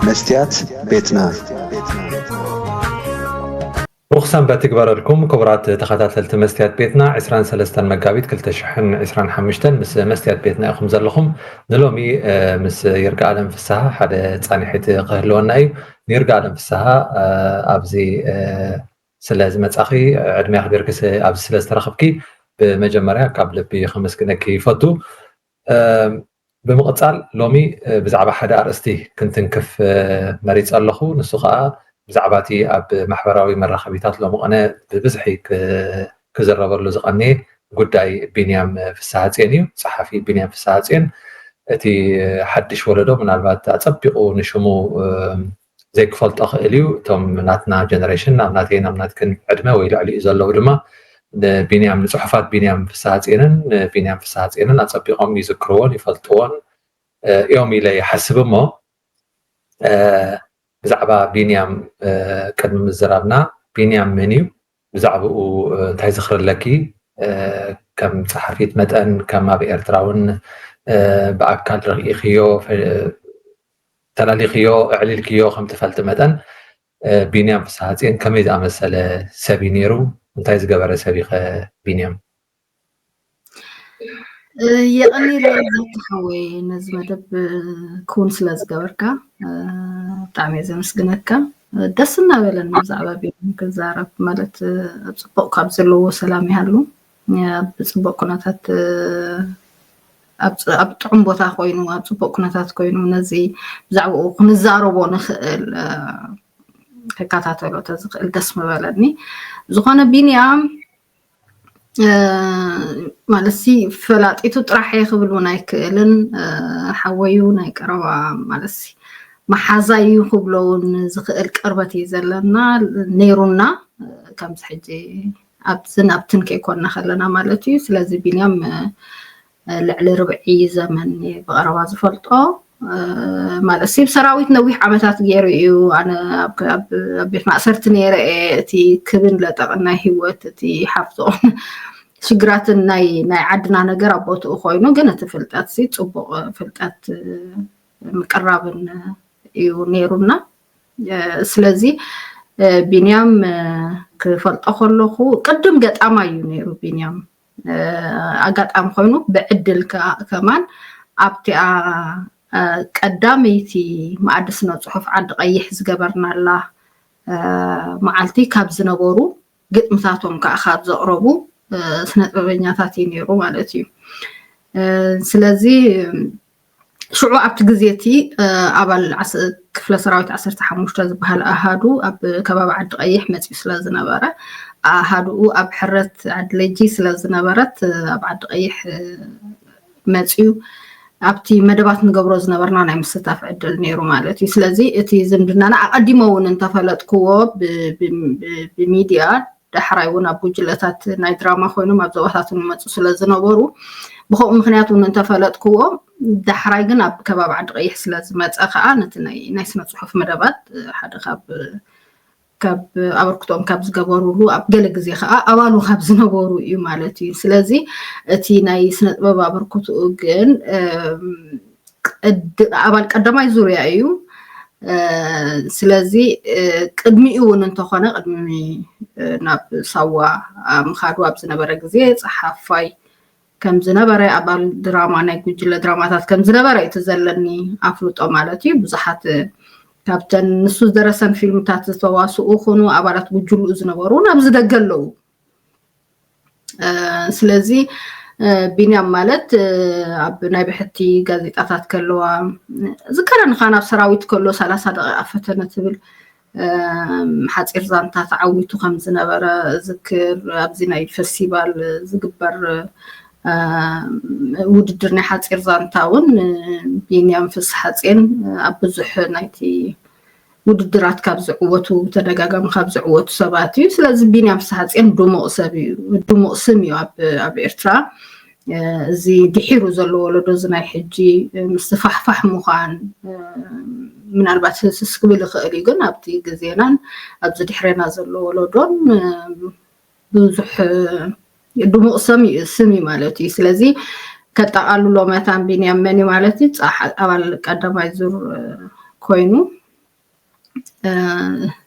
መስትያት ቤትና። ብሩኽ ሰንበት ይግበረልኩም ክቡራት ተኸታተልቲ መስትያት ቤትና። ዕስራን ሰለስተን መጋቢት ክልተ ሽሕን ዕስራን ሓሙሽተን ምስ መስትያት ቤትና ኢኹም ዘለኹም። ንሎሚ ምስ ይርጋ ኣለም ፍስሃ ሓደ ፃኒሒት ክህልወና እዩ። ንይርጋ ኣለም ፍስሃ ኣብዚ ስለ ዝመጻኺ፣ ዕድመ ኣኽቢርኪ ኣብዚ ስለ ዝተረኽብኪ ብመጀመርያ ካብ ልቢ ከመስግነኪ ይፈቱ። ብምቕጻል ሎሚ ብዛዕባ ሓደ ኣርእስቲ ክንትንክፍ መሪጸ ኣለኹ። ንሱ ከኣ ብዛዕባ እቲ ኣብ ማሕበራዊ መራኸቢታት ሎሚ ቐነ ብብዝሒ ክዝረበሉ ዝቐነየ ጉዳይ ቢንያም ፍስሃጽዮን እዩ። ጸሓፊ ቢንያም ፍስሃጽዮን እቲ ሓድሽ ወለዶ ምናልባት ኣጸቢቑ ንሽሙ ዘይክፈልጦ ክእል እዩ። እቶም ናትና ጀነሬሽን ናብ ናተይ ናብ ናትክን ዕድመ ወይ ልዕሊኡ ዘለዉ ድማ ንቢንያም ንፅሑፋት ቢንያም ፍስሃፅዮንን ንቢንያም ፍስሃፅዮንን ኣፀቢቖም ይዝክርዎን ይፈልጥዎን እዮም ኢለ ይሓስብ። እሞ ብዛዕባ ቢንያም ቅድሚ ምዝራብና፣ ቢንያም መን እዩ? ብዛዕባኡ እንታይ ዝኽሪ ኣለኪ? ከም ጸሓፊት መጠን ከም ኣብ ኤርትራ እውን ብኣካል ርኢኽዮ፣ ተላሊኽዮ፣ ኣዕሊልክዮ ከም ትፈልጢ መጠን ቢንያም ፍስሃጽዮን ከመይ ዝኣመሰለ ሰብ እዩ ነይሩ? እንታይ ዝገበረ ሰብ እዩ ኸ ቢንያም? የቐኒለይ ዘኪ ሓወይ ነዚ መደብ ክውን ስለ ዝገበርካ ብጣዕሚ እየ ዘመስግነካ። ደስ እናበለኒ ብዛዕባ ቢንያም ክዛረብ ማለት ኣብ ፅቡቕ ካብ ዘለዎ ሰላም ይሃሉ ኣብ ፅቡቕ ኩነታት ኣብ ጥዑም ቦታ ኮይኑ ኣብ ፅቡቕ ኩነታት ኮይኑ ነዚ ብዛዕባኡ ክንዛረቦ ንኽእል ክከታተሎ ተዝኽእል ደስ ምበለኒ። ዝኾነ ቢንያም ማለት ሲ ፈላጢቱ ጥራሕ እየ ክብል እውን ኣይክእልን። ሓወዩ ናይ ቀረባ ማለት ሲ መሓዛይ እዩ ክብሎ እውን ዝኽእል ቅርበት እዩ ዘለና ነይሩና። ከምዚ ሕጂ ኣብዝን ኣብትን ከይኮንና ከለና ማለት እዩ። ስለዚ ቢንያም ልዕሊ ርብዒ ዘመን ብቐረባ ዝፈልጦ ማለት ሲ ሰራዊት ነዊሕ ዓመታት ገይሩ እዩ። ኣነ ኣብ ቤት ማእሰርቲ ነይረ እየ። እቲ ክብን ለጠቕን ናይ ህይወት እቲ ሓፍትኦን ሽግራትን ናይ ናይ ዓድና ነገር ኣብ ቦትኡ ኮይኑ ግን እቲ ፍልጠት ሲ ፅቡቕ ፍልጠት ምቅራብን እዩ ነይሩና። ስለዚ ቢንያም ክፈልጦ ከለኹ ቅድም ገጣማ እዩ ነይሩ ቢንያም። ኣጋጣሚ ኮይኑ ብዕድል ከማን ኣብቲኣ ቀዳመይቲ መኣዲ ስነ ፅሑፍ ዓዲ ቀይሕ ዝገበርናላ መዓልቲ ካብ ዝነበሩ ግጥምታቶም ከዓ ካብ ዘቕረቡ ስነ ጥበበኛታት እዩ ነይሩ ማለት እዩ። ስለዚ ሽዑ ኣብቲ ግዜ እቲ ኣባል ክፍለ ሰራዊት ዓሰርተ ሓሙሽተ ዝበሃል ኣሃዱ ኣብ ከባቢ ዓዲ ቀይሕ መፂኡ ስለ ዝነበረ ኣሃድኡ ኣብ ሕረት ዓዲ ለጂ ስለ ዝነበረት ኣብ ዓዲ ቀይሕ መፂኡ ኣብቲ መደባት ንገብሮ ዝነበርና ናይ ምስታፍ ዕድል ነይሩ ማለት እዩ። ስለዚ እቲ ዝምድናና ኣቐዲሞ እውን እንተፈለጥክዎ ብሚድያ ዳሕራይ እውን ኣብ ጉጅለታት ናይ ድራማ ኮይኖም ኣብ ዞባታት እውን ይመፁ ስለ ዝነበሩ ብከምኡ ምክንያት እውን እንተፈለጥክዎ ዳሕራይ ግን ኣብ ከባቢ ዓዲ ቀይሕ ስለ ዝመፀ ከዓ ነቲ ናይ ስነ ፅሑፍ መደባት ሓደ ካብ ካብ ኣበርክቶኦም ካብ ዝገበሩሉ ኣብ ገለ ግዜ ከዓ ኣባሉ ካብ ዝነበሩ እዩ ማለት እዩ። ስለዚ እቲ ናይ ስነ ጥበብ ኣበርክትኡ ግን ኣባል ቀዳማይ ዙርያ እዩ። ስለዚ ቅድሚኡ እውን እንተኾነ ቅድሚ ናብ ሳዋ ምኻዱ ኣብ ዝነበረ ግዜ ፀሓፋይ ከም ዝነበረ ኣባል ድራማ ናይ ጉጅለ ድራማታት ከም ዝነበረ እቲ ዘለኒ ኣፍልጦ ማለት እዩ። ብዙሓት ካብተን ንሱ ዝደረሰን ፊልምታት ዝተዋስኡ ኹኑ ኣባላት ጉጅልኡ ዝነበሩ እውን ኣብዚ ደገ ኣለዉ። ስለዚ ቢንያም ማለት ኣብ ናይ ብሕቲ ጋዜጣታት ከለዋ ዝከረንኻ ናብ ሰራዊት ከሎ ሰላሳ ደቂቃ ፈተነ ትብል ሓፂር ዛንታ ተዓዊቱ ከም ዝነበረ ዝክር ኣብዚ ናይ ፈስቲቫል ዝግበር ውድድር ናይ ሓፂር ዛንታ እውን ቢንያም ፍስሓፅዮን ኣብ ብዙሕ ናይቲ ውድድራት ካብ ዝዕወቱ ተደጋጋሚ ካብ ዝዕወቱ ሰባት እዩ። ስለዚ ቢንያም ፍስሓፅዮን ድሙቕ ሰብ እዩ፣ ድሙቕ ስም እዩ ኣብ ኤርትራ። እዚ ድሒሩ ዘሎ ወለዶ እዚ ናይ ሕጂ ምስፋሕፋሕ ምዃን ምናልባት ህስስ ክብል ይኽእል እዩ፣ ግን ኣብቲ ግዜናን ኣብዚ ድሕሬና ዘሎ ወለዶን ብዙሕ ድሙቕ ስም እዩ ማለት እዩ። ስለዚ ከጠቓልሎ መታን ቢንያም መን እዩ ማለት እዩ? ኣባል ቀዳማይ ዙር ኮይኑ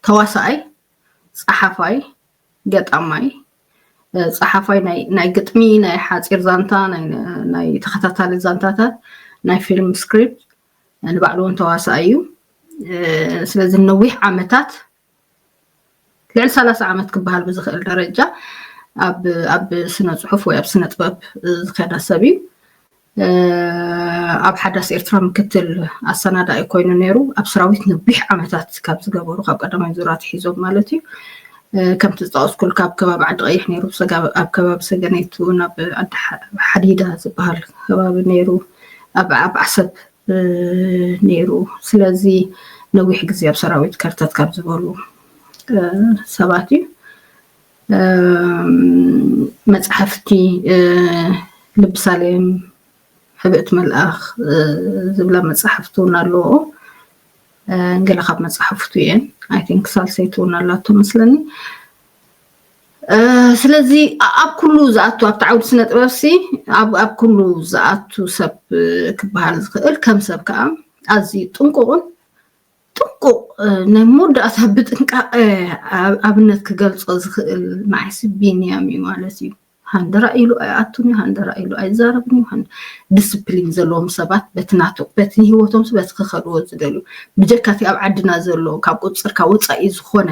ተዋሳኣይ፣ ጸሓፋይ፣ ገጣማይ፣ ጸሓፋይ ናይ ግጥሚ፣ ናይ ሓፂር ዛንታ፣ ናይ ተኸታታሊ ዛንታታት፣ ናይ ፊልም ስክሪፕት፣ ንባዕሉ እውን ተዋሳኣይ እዩ። ስለዚ ነዊሕ ዓመታት፣ ልዕሊ ሰላሳ ዓመት ክበሃል ብዝኽእል ደረጃ ኣብ ስነ ፅሑፍ ወይ ኣብ ስነ ጥበብ ዝኸዳ ሰብ እዩ። ኣብ ሓዳስ ኤርትራ ምክትል ኣሰናዳኢ ኮይኑ ነይሩ። ኣብ ሰራዊት ነዊሕ ዓመታት ካብ ዝገበሩ፣ ካብ ቀዳማይ ዙር ኣትሒዞም ማለት እዩ። ከምቲ ዝጠቐስኩልካ፣ ኣብ ከባቢ ዓዲ ቀይሕ ነይሩ፣ ኣብ ከባቢ ሰገነይቲ እውን ኣብ ዓዲ ሓዲዳ ዝበሃል ከባቢ ነይሩ፣ ኣብ ዓሰብ ነይሩ። ስለዚ ነዊሕ ግዜ ኣብ ሰራዊት ከርተት ካብ ዝበሉ ሰባት እዩ። መፅሓፍቲ፣ ልቢ ሳሌም፣ ሕብእቲ መልኣኽ ዝብላ መፅሓፍቲ እውን ኣለዎ። ገለ ካብ መፅሓፍቱ እየን። ኣይ ቲንክ ሳልሰይቲ እውን ኣላቶ መስለኒ። ስለዚ ኣብ ኩሉ ዝኣቱ፣ ኣብቲ ዓውዲ ስነ ጥበብ ሲ ኣብ ኩሉ ዝኣቱ ሰብ ክበሃል ዝኽእል፣ ከም ሰብ ከዓ ኣዝዩ ጥንቁቕን ጥንቁቕ፣ ናይ መወዳእታ ብጥንቃቐ ኣብነት ክገልጾ ዝኽእል ንዓይሲ ቢንያም እዩ ማለት እዩ። ሃንደራ ኢሉ ኣይኣቱን እዩ፣ ሃንደራ ኢሉ ኣይዛረብን እዩ። ዲስፕሊን ዘለዎም ሰባት በቲ ናቱ፣ በቲ ህይወቶም፣ በቲ ክኸድዎ ዝደልዩ፣ ብጀካቲ ኣብ ዓድና ዘሎ ካብ ቁፅርካ ወፃኢ ዝኾነ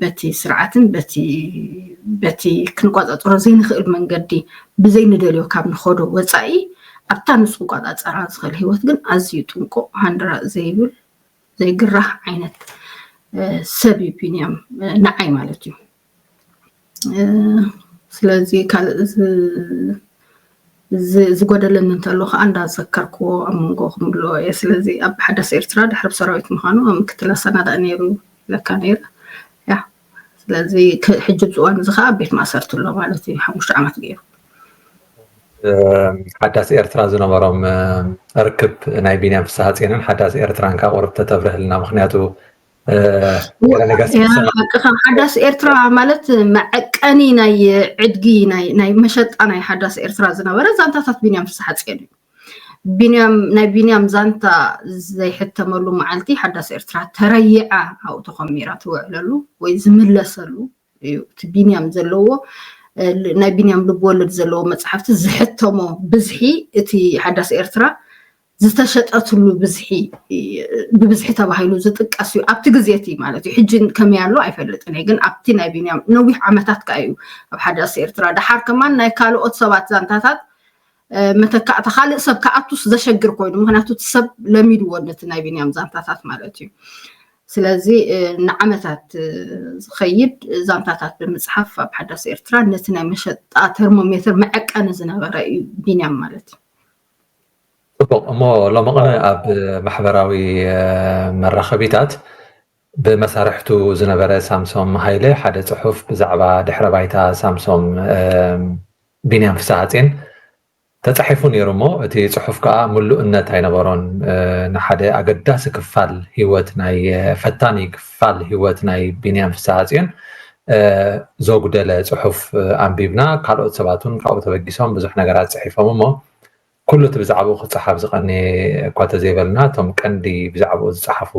በቲ ስርዓትን በቲ ክንቆፃፀሮ ዘይንኽእል መንገዲ ብዘይንደልዮ ካብ ንኸዶ ወፃኢ፣ ኣብታ ንሱ ክቆፃፀራ ዝኽእል ህይወት ግን ኣዝዩ ጥንቁቕ፣ ሃንደራ ዘይብል፣ ዘይግራህ ዓይነት ሰብ እዩ ቢንያም፣ ንዓይ ማለት እዩ። ስለዚ ካልእ ዝጎደለኒ እንተሎ ከዓ እንዳዘከርክዎ ኣብ መንጎ ክምልኦ እየ። ስለዚ ኣብ ሓዳስ ኤርትራ ድሕሪ ሰራዊት ምዃኑ ኣብ ምክትል ኣሰናዳኢ ነይሩ ኢለካ ነይረ። ያ ስለዚ ሕጂ ኣብዚ እዋን እዚ ከዓ ኣብ ቤት ማእሰርቲ ኣሎ ማለት እዩ። ሓሙሽተ ዓመት ገይሩ። ሓዳስ ኤርትራ ዝነበሮም ርክብ ናይ ቢንያም ፍስሃጽዮንን ሓዳስ ኤርትራን ካብ ቁሩብ ተተብርህልና። ምክንያቱ ሓዳስ ኤርትራ ማለት መዐቀኒ ናይ ዕድጊ ናይ መሸጣ ናይ ሓዳስ ኤርትራ ዝነበረ ዛንታታት ቢንያም ፍስሃጽዮን እዩ። ቢንያም ናይ ቢንያም ዛንታ ዘይሕተመሉ መዓልቲ ሓዳስ ኤርትራ ተረይዓ ኣብኡ ተኾሚራ ትውዕለሉ ወይ ዝምለሰሉ እዩ። እቲ ቢንያም ዘለዎ ናይ ቢንያም ልብወለድ ዘለዎ መፅሓፍቲ ዝሕተሞ ብዝሒ እቲ ሓዳስ ኤርትራ ዝተሸጠትሉ ብዝሒ ብብዝሒ ተባሂሉ ዝጥቀስ እዩ። ኣብቲ ግዜ እቲ ማለት እዩ። ሕጂ ከመይ ኣሎ ኣይፈልጥን እየ፣ ግን ኣብቲ ናይ ቢንያም ነዊሕ ዓመታት ከዓ እዩ ኣብ ሓዳስ ኤርትራ። ደሓር ከማን ናይ ካልኦት ሰባት ዛንታታት መተካእታ ካልእ ሰብ ክኣቱስ ዘሸግር ኮይኑ፣ ምክንያቱ እቲ ሰብ ለሚድዎ ነቲ ናይ ቢንያም ዛንታታት ማለት እዩ። ስለዚ ንዓመታት ዝኸይድ ዛንታታት ብምፅሓፍ ኣብ ሓዳስ ኤርትራ ነቲ ናይ መሸጣ ተርሞሜተር መዐቀኒ ዝነበረ እዩ ቢንያም ማለት እዩ። ፅቡቕ እሞ ሎሚ ቅነ ኣብ ማሕበራዊ መራኸቢታት ብመሳርሕቱ ዝነበረ ሳምሶም ሃይለ ሓደ ፅሑፍ ብዛዕባ ድሕረ ባይታ ሳምሶም ቢንያም ፍስሃጽዮን ተጻሒፉ ነይሩ እሞ እቲ ጽሑፍ ከኣ ምሉእነት ኣይነበሮን። ንሓደ ኣገዳሲ ክፋል ህይወት ናይ ፈታኒ ክፋል ህይወት ናይ ቢንያም ፍስሃጽዮን ዘጉደለ ጽሑፍ ኣንቢብና። ካልኦት ሰባት እውን ካብኡ ተበጊሶም ብዙሕ ነገራት ጽሒፎም እሞ ኩሉ እቲ ብዛዕባኡ ክጸሓፍ ዝቐንየ እኳ ተዘይበልና እቶም ቀንዲ ብዛዕባኡ ዝጸሓፉ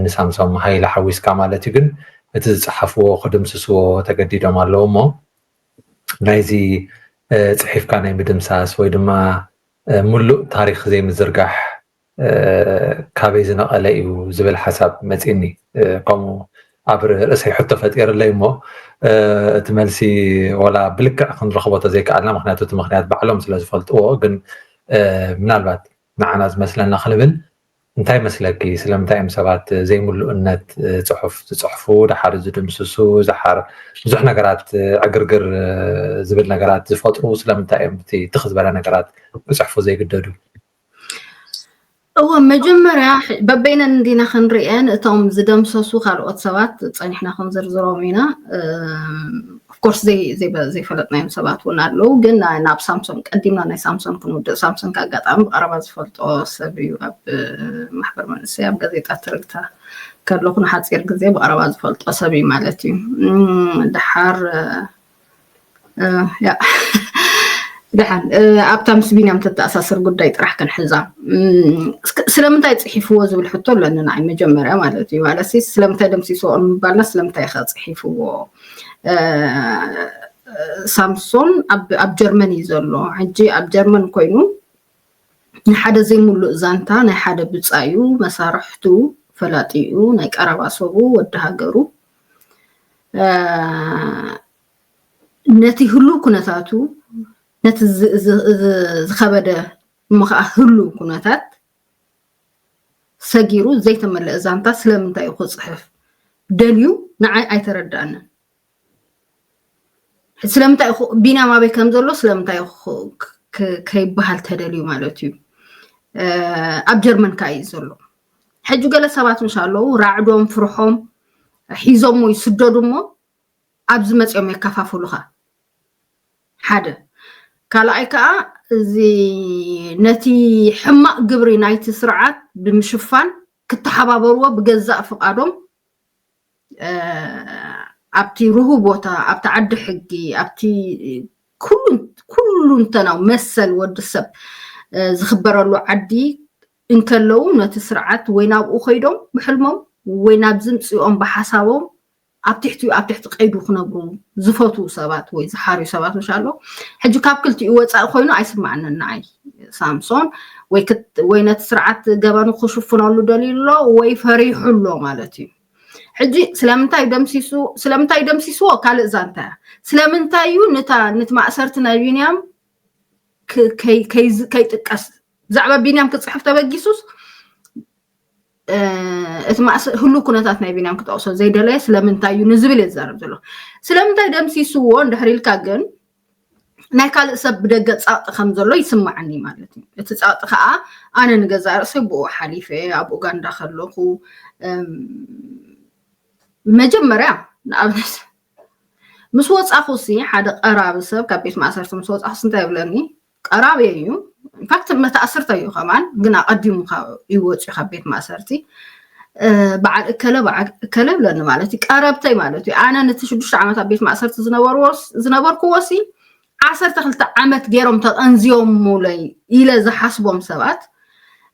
ንሳምሶም ሃይለ ሓዊስካ ማለት እዩ። ግን እቲ ዝጸሓፍዎ ክድምስስዎ ተገዲዶም ኣለዉ እሞ ናይዚ ፅሒፍካ ናይ ምድምሳስ ወይ ድማ ምሉእ ታሪክ ዘይምዝርጋሕ ካበይ ዝነቐለ እዩ ዝብል ሓሳብ መፂኒ። ከምኡ ኣብ ርእሰይ ሕቶ ፈጢርለይ እሞ እቲ መልሲ ወላ ብልክዕ ክንረኽቦ ተዘይከኣልና፣ ምክንያቱ እቲ ምክንያት ባዕሎም ስለዝፈልጥዎ፣ ግን ምናልባት ንዓና ዝመስለና ክንብል እንታይ መስለኪ? ስለምንታይ እዮም ሰባት ዘይምሉእነት ጽሑፍ ዝጽሕፉ፣ ደሓር ዝድምስሱ፣ ደሓር ብዙሕ ነገራት ዕግርግር ዝብል ነገራት ዝፈጥሩ? ስለምንታይ እዮም እቲ ትኽ ዝበለ ነገራት ክጽሕፉ ዘይግደዱ? እወ፣ መጀመርያ በበይነን እንዲና ክንሪኤን እቶም ዝደምሰሱ ካልኦት ሰባት ጸኒሕና ክንዝርዝሮም ኢና። ኦፍኮርስ ዘይፈለጥናዮም ሰባት እውን ኣለዉ፣ ግን ናብ ሳምሶን ቀዲምና ናይ ሳምሶን ክንውድእ፣ ሳምሶን ከኣጋጣሚ ብቐረባ ዝፈልጦ ሰብ እዩ። ኣብ ማሕበር መንእሰይ ኣብ ጋዜጣ ትርግታ ከለኹ ንሓፂር ግዜ ብቐረባ ዝፈልጦ ሰብ እዩ ማለት እዩ። ድሓር ያ ደሓን ኣብታ ምስ ቢንያም ተተኣሳስር ጉዳይ ጥራሕ ክንሕዛ። ስለምንታይ ፅሒፍዎ ዝብል ሕቶ ኣለኒ ንዓይ መጀመርያ ማለት እዩ። ማለት ስለምንታይ ደምሲስዎ ምባልና ስለምንታይ ከ ፅሒፍዎ? ሳምሶን ኣብ ጀርመን እዩ ዘሎ። ሕጂ ኣብ ጀርመን ኮይኑ ንሓደ ዘይምሉእ ዛንታ ናይ ሓደ ብፃዩ መሳርሕቱ ፈላጢኡ ናይ ቀረባ ሰቡ ወዲ ሃገሩ ነቲ ህሉው ኩነታቱ ነቲ ዝኸበደ እሞ ከዓ ህሉው ኩነታት ሰጊሩ ዘይተመለአ ዛንታ ስለምንታይ እዩ ክፅሕፍ ደልዩ ንዓይ ኣይተረዳእንን። ስለምንታይ ቢንያም ኣበይ ከም ዘሎ ስለምንታይ ከይበሃል ተደልዩ ማለት እዩ። ኣብ ጀርመን ከዓ እዩ ዘሎ። ሕጂ ገለ ሰባት ምሽ ኣለዉ ራዕዶም ፍርሖም ሒዞሞ ይስደዱ እሞ ኣብዚ መፂኦም የከፋፍሉኻ። ሓደ ካልኣይ ከዓ እዚ ነቲ ሕማቕ ግብሪ ናይቲ ስርዓት ብምሽፋን ክተሓባበርዎ ብገዛእ ፍቓዶም ኣብቲ ርሁ ቦታ ኣብቲ ዓዲ ሕጊ ኣብቲ ኩሉንተናው መሰል ወዲ ሰብ ዝኽበረሉ ዓዲ እንከለዉ ነቲ ስርዓት ወይ ናብኡ ከይዶም ብሕልሞም ወይ ናብ ዝምፅኦም ብሓሳቦም ኣብ ትሕቲ ኣብ ትሕቲ ቀይዱ ክነብሩ ዝፈትዉ ሰባት ወይ ዝሓርዩ ሰባት ምሽ ኣሎ። ሕጂ ካብ ክልቲኡ ወፃኢ ኮይኑ ኣይስማዕንን ንዓይ። ሳምሶን ወይ ነቲ ስርዓት ገበኑ ክሽፍነሉ ደልዩ ኣሎ ወይ ፈሪሑ ኣሎ ማለት እዩ። ሕጂ ስለምንታይ ደምሲሱ ስለምንታይ ደምሲስዎ ካልእ ዛንታ እያ። ስለምንታይ እዩ ነቲ ማእሰርቲ ናይ ቢንያም ከይጥቀስ ብዛዕባ ቢንያም ክፅሕፍ ተበጊሱስ እቲ ማእሰ ህሉ ኩነታት ናይ ቢንያም ክጠቕሶ ዘይደለየ ስለምንታይ እዩ ንዝብል እየ ዝዛረብ ዘሎ። ስለምንታይ ደምሲስዎ እንድሕር ኢልካ ግን ናይ ካልእ ሰብ ብደገ ፃቕጢ ከም ዘሎ ይስማዓኒ ማለት እዩ። እቲ ፃቕጢ ከዓ ኣነ ንገዛእ ርእሰይ ብኡ ሓሊፈ ኣብ ኡጋንዳ ከለኹ መጀመርያ ንኣብነት ምስ ወፃኹ ሲ ሓደ ቀራቢ ሰብ ካብ ቤት ማእሰርቲ ምስ ወፃኹ ሲ እንታይ ይብለኒ? ቀራቢ እዩ። ኢንፋክት መተኣስርተ እዩ ከማን ግን ኣቐዲሙ እዩ ወፂኡ ካብ ቤት ማእሰርቲ። በዓል እከለ በዓል እከለ ብለኒ ማለት እዩ። ቀረብተይ ማለት እዩ። ኣነ ነቲ ሽዱሽተ ዓመት ኣብ ቤት ማእሰርቲ ዝነበርኩዎ ሲ ዓሰርተ ክልተ ዓመት ገይሮም ተቐንዝዮሙለይ ኢለ ዝሓስቦም ሰባት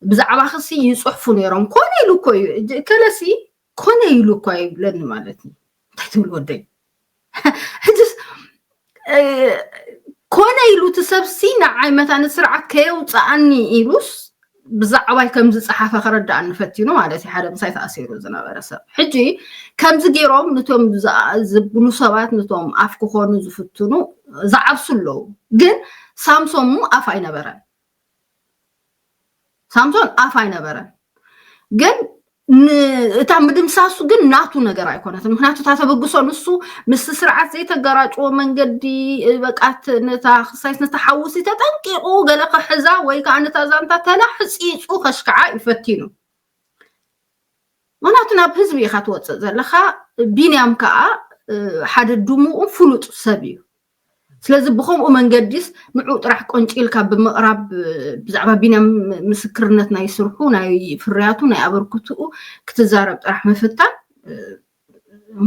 ብዛዕባኺ ሲ ይፅሕፉ ነይሮም። ኮነ ኢሉ እኮ እዩ እከለ ሲ ኮነ ኢሉ እኮ ይብለኒ ማለት እዩ። እንታይ ትብል ወደይ? ሕጅስ ኮነ ኢሉ እቲ ሰብሲ ንዓይ መታን ስርዓት ከየውፅኣኒ ኢሉስ ብዛዕባይ ከም ዝፀሓፈ ክረዳእኒ ፈቲኑ ማለት እዩ። ሓደ ምሳይ ተኣሲሩ ዝነበረ ሰብ ሕጂ ከምዚ ገይሮም ነቶም ዝብሉ ሰባት ነቶም ኣፍ ክኾኑ ዝፍትኑ ዝዓብሱ ኣለዉ። ግን ሳምሶን ኣፍ ኣይነበረን። ሳምሶን ኣፍ ኣይነበረን። ግን እታ ምድምሳሱ ግን ናቱ ነገር ኣይኮነትን። ምክንያቱ እታ ተበግሶ ንሱ ምስቲ ስርዓት ዘይተገራጭዎ መንገዲ በቃት ነታ ክሳይት ነታ ሓውሲ ተጠንቂቑ ገለ ክሕዛ ወይ ከዓ ነታ ዛንታ ተላሕፂፁ ከሽክዓ ይፈቲኑ። ምክንያቱ ናብ ህዝቢ ኢካ ትወፅእ ዘለካ። ቢንያም ከዓ ሓደ ድሙኡ ፍሉጥ ሰብ እዩ። ስለዚ ብከምኡ መንገዲስ ንዑ ጥራሕ ቆንጪልካ ብምቕራብ ብዛዕባ ቢንያም ምስክርነት ናይ ስርሑ ናይ ፍርያቱ ናይ ኣበርክትኡ ክትዛረብ ጥራሕ ምፍታን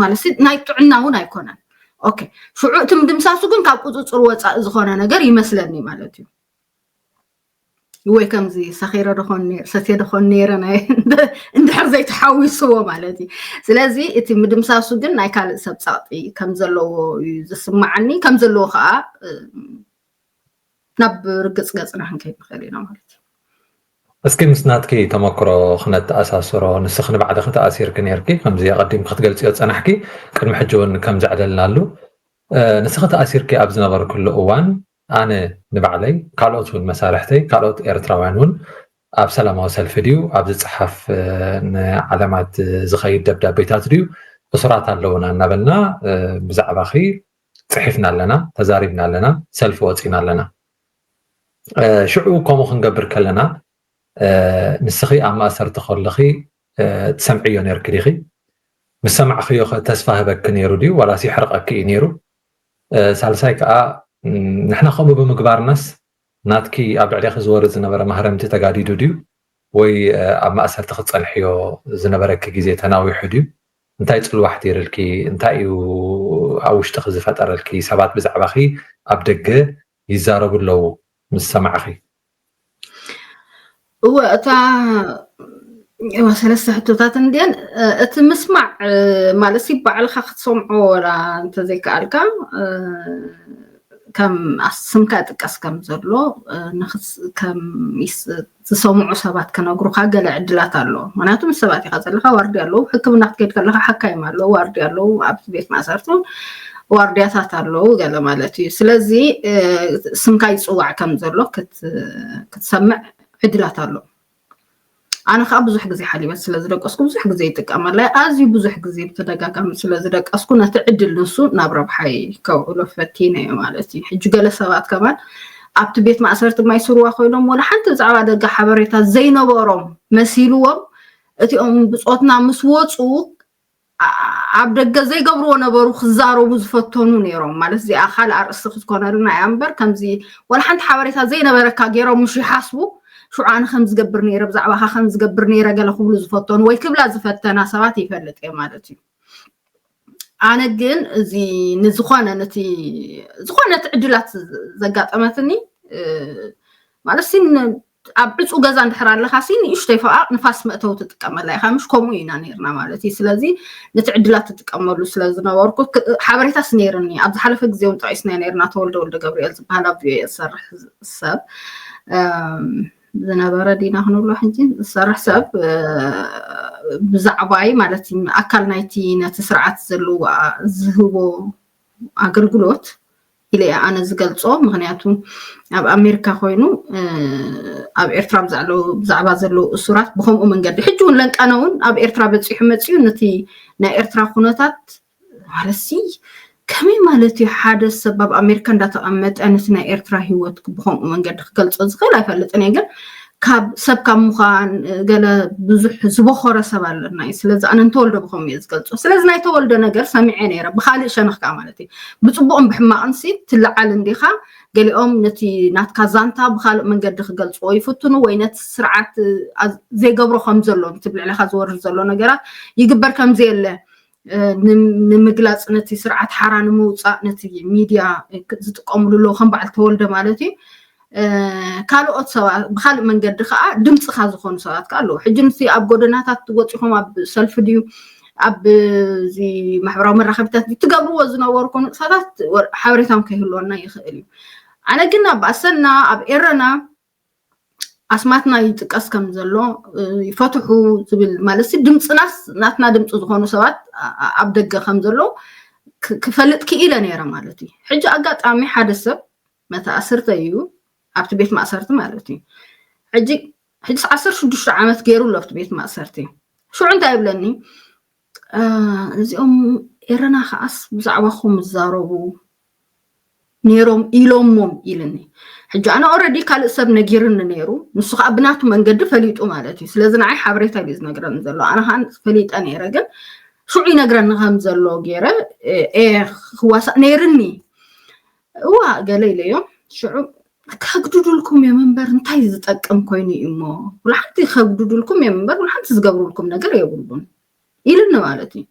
ማለት ናይ ጥዕና እውን ኣይኮነን። ኦኬ ሽዑ እቲ ምድምሳሱ ግን ካብ ቁፅፅር ወፃኢ ዝኾነ ነገር ይመስለኒ ማለት እዩ። ወይ ከምዚ ሰኺረ ደኾን ሰትየ ደኾን ነይረ እንድሕር ዘይተሓዊስዎ ማለት እዩ። ስለዚ እቲ ምድምሳሱ ግን ናይ ካልእ ሰብ ፀቕጢ ከም ዘለዎ እዩ ዝስማዓኒ። ከም ዘለዎ ከዓ ናብ ርግፅ ገፅና ክንከይድ ንኽእል ኢና ማለት እዩ። እስኪ ምስ ናትኪ ተመክሮ ክነተኣሳስሮ፣ ንስኺ ንባዕልኺ ተኣሲርኪ ነይርኪ፣ ከምዚ ኣቐዲም ክትገልፅዮ ዝፀናሕኪ፣ ቅድሚ ሕጂ እውን ከም ዘዕለልናሉ ንስኺ ተኣሲርኪ ኣብ ዝነበርክሉ እዋን ኣነ ንባዕለይ ካልኦት እውን መሳርሕተይ ካልኦት ኤርትራውያን እውን ኣብ ሰላማዊ ሰልፊ ድዩ ኣብ ዝፀሓፍ ንዓለማት ዝኸይድ ደብዳቤታት ድዩ እሱራት ኣለውና እናበልና ብዛዕባኺ ፅሒፍና ኣለና፣ ተዛሪብና ኣለና፣ ሰልፊ ወፂና ኣለና። ሽዑ ከምኡ ክንገብር ከለና ንስኺ ኣብ ማእሰርቲ ከለኺ ትሰምዕዮ ነርኪ ዲኺ? ምስ ሰማዕኽዮ ኸ ተስፋ ህበኪ ነይሩ ድዩ ዋላስ የሕርቐኪ እዩ ነይሩ? ሳልሳይ ከዓ ንሕና ከምኡ ብምግባርናስ ናትኪ ኣብ ልዕሌኺ ዝወርድ ዝነበረ ማህረምቲ ተጋዲዱ ድዩ ወይ ኣብ ማእሰርቲ ክትፀንሕዮ ዝነበረኪ ግዜ ተናዊሑ ድዩ? እንታይ ፅልዋ ኣሕዲርልኪ? እንታይ እዩ ኣብ ውሽጥኺ ዝፈጠረልኪ? ሰባት ብዛዕባኺ ኣብ ደገ ይዛረቡ ኣለዉ ምስ ሰማዕኺ? እወ፣ እታ እወ፣ ሰለስተ ሕቶታት እንድየን። እ፣ እቲ ምስማዕ፣ እ፣ ማለት ሲ ባዕልኻ ክትሰምዖ ወላ እንተዘይከኣልካ፣ እ፣ ከም ኣስ-፣ ስምካ ይጥቀስ ከም ዘሎ፣ እ፣ ንኽስ-፣ ከም ይስ-፣ ዝሰምዑ ሰባት ክነግሩኻ ገለ ዕድላት ኣለዎ። ምክንያቱ ምስ ሰባት ኢኻ ዘለኻ፣ ዋርድያ ኣለዉ፣ ሕክምና ክትከይድ ከለኻ ሓካይም ኣለዉ፣ ዋርድያ ኣለዉ፣ ኣብቲ ቤት ማእሰርቲ እውን ዋርድያታት ኣለዉ ገለ ማለት እዩ። ስለዚ፣ እ፣ ስምካ ይጽዋዕ ከም ዘሎ ክት-፣ ክትሰምዕ ዕድላት ኣሎ። ኣነ ከዓ ብዙሕ ግዜ ሓሊበት ስለ ዝደቀስኩ ብዙሕ ግዜ ይጥቀመላ እየ። ኣዝዩ ብዙሕ ግዜ ብተደጋጋሚ ስለ ዝደቀስኩ ነቲ ዕድል ንሱ ናብ ረብሓይ ከውዕሎ ፈቲነ እየ ማለት እዩ። ሕጂ ገለ ሰባት ከማን ኣብቲ ቤት ማእሰርቲ ማይ ስርዋ ኮይኖም ወላ ሓንቲ ብዛዕባ ደገ ሓበሬታ ዘይነበሮም መሲልዎም እቲኦም ብጾትና ምስ ወፁ ኣ-፣ ኣብ ደገ ዘይገብርዎ ነበሩ ክዛረቡ ዝፈተኑ ነይሮም። ማለት እዚኣ ካልእ ኣርእስቲ ክትኮነልና እያ እምበር ከምዚ ወላ ሓንቲ ሓበሬታ ዘይነበረካ ገይሮም ምሽ ይሓስቡ ሽዑ ኣነ ከም ዝገብር ነይረ ብዛዕባኻ ከም ዝገብር ነይረ ገለ ክብሉ ዝፈተኑ ወይ ክብላ ዝፈተና ሰባት ይፈልጥ እየ ማለት እዩ። ኣነ ግን እዚ ንዝኾነ ነቲ ዝኾነት ዕድላት ዘጋጠመትኒ እ፣ ማለት ሲ ን-፣ ኣብ ዕፁ ገዛ እንድሕር ኣለኻ ሲ ንእሽተይ ፈቓቕ ንፋስ መእተዊ ትጥቀመላ ኢኻ ምሽ ከምኡ ኢና ነይርና ማለት እዩ። ስለዚ ነቲ ዕድላት ትጥቀመሉ ስለ ዝነበርኩ ክ-፣ ሓበሬታስ ነይርኒ ኣብ ዝሓለፈ ግዜ እውን ጠቒስና ነይርና ተወልደ ወልደ ገብርኤል ዝበሃል ኣብ ቪኦኤ ዝሰርሕ ሰብ እም፣ ዝነበረ ዲና ክንብሎ ሕጂ ዝሰርሕ ሰብ እ፣ ብዛዕባይ ማለት እዩ ኣካል ናይቲ ነቲ ስርዓት ዘለዎ ኣ-፣ ዝህቦ ኣገልግሎት ኢለ እየ ኣነ ዝገልጾ። ምክንያቱ ኣብ ኣሜሪካ ኮይኑ እ፣ ኣብ ኤርትራ ብዛዕሎ-፣ ብዛዕባ ዘለዉ እሱራት ብከምኡ መንገዲ ሕጂ እውን ለንቀነ እውን ኣብ ኤርትራ በጺሑ መጺኡ ነቲ ናይ ኤርትራ ኩነታት ማለት ሲ ከመይ ማለት እዩ ሓደ ሰብ ኣብ ኣሜሪካ እንዳተቐመጠ ነቲ ናይ ኤርትራ ህይወት ብከምኡ መንገዲ ክገልጾ ዝኽእል ኣይፈልጥን እየ ግን ካብ ሰብ ካብ ምዃን እ፣ ገለ ብዙሕ ዝበኾረ ሰብ ኣለና እዩ። ስለዚ ኣነ ንተወልደ ብከምኡ እየ ዝገልጾ። ስለዚ ናይ ተወልደ ነገር ሰሚዐ ነይረ ብካልእ ሸነኽ ከዓ ማለት እዩ ብፅቡቕን ብሕማቕን ሲ ትለዓል እንዲኻ። ገሊኦም ነቲ ናትካ ዛንታ ብካልእ መንገዲ ክገልፅዎ ይፍትኑ ወይ ነቲ ስርዓት እ፣ ኣዝ-፣ ዘይገብሮ ከም ዘሎ ነቲ ብልዕለካ ዝወርድ ዘሎ ነገራት ይግበር ከም ዘየለ እ፣ ንም-፣ ንምግላፅ ነቲ ስርዓት ሓራ ንምውፃእ ነቲ ሚድያ እ፣ ክ-፣ ዝጥቀምሉ ኣለዉ ከም በዓል ተወልደ ማለት እዩ። እ፣ ካልኦት ሰባት ብካልእ መንገዲ ከዓ ድምፅኻ ዝኾኑ ሰባት ከዓ ኣለዉ። ሕጂ ምስቲ ኣብ ጎደናታት ወፂኹም ኣብ ሰልፊ ድዩ ኣብ እዚ ማሕበራዊ መራኸቢታት ድዩ ትገብርዎ ዝነበርኩ ንጥፈታት ወ-፣ ሓበሬታም ከይህልወና ይኽእል እዩ። ኣነ ግን ኣብ ኣሰና ኣብ ኤረና ኣስማትና ይጥቀስ ከም ዘሎ እ፣ ይፈትሑ ዝብል ማለት ሲ ድምፅናስ ናትና ድምፂ ዝኾኑ ሰባት ኣ-፣ ኣ-፣ ኣብ ደገ ከም ዘሎ ክ-፣ ክፈልጥ ክኢለ ነይረ ማለት እዩ። ሕጂ ኣጋጣሚ ሓደ ሰብ መተኣስርተ እዩ ኣብቲ ቤት ማእሰርቲ ማለት እዩ። ሕጂ ሕጂ ዓሰርተ ሽዱሽተ ዓመት ገይሩ ኣሎ ኣብቲ ቤት ማእሰርቲ። ሽዑ እንታይ ይብለኒ እ፣ እዚኦም ኤረና ከዓስ ብዛዕባኹም ዝዛረቡ ነይሮም ኢሎሞም ኢልኒ። ሕጂ ኣነ ኦረዲ ካልእ ሰብ ነጊርኒ ነይሩ ንሱ ከዓ ብናቱ መንገዲ ፈሊጡ ማለት እዩ። ስለዚ ንዓይ ሓበሬታ ኢሉ ዝነግረኒ ዘሎ ኣነ ከዓ ፈሊጠ ነይረ ግን ሽዑ ይነግረኒ ከም ዘሎ ገይረ እ፣ እየ ክዋሳእ ነይርኒ። እዋ ገለ ኢለዮ ሽዑ ከግድዱልኩም እዮም እምበር እንታይ ዝጠቅም ኮይኑ እዩ እሞ ብልሓንቲ ከግድዱልኩም እዮም እምበር ብልሓንቲ ዝገብሩልኩም ነገር የብሉን ኢልኒ ማለት እዩ።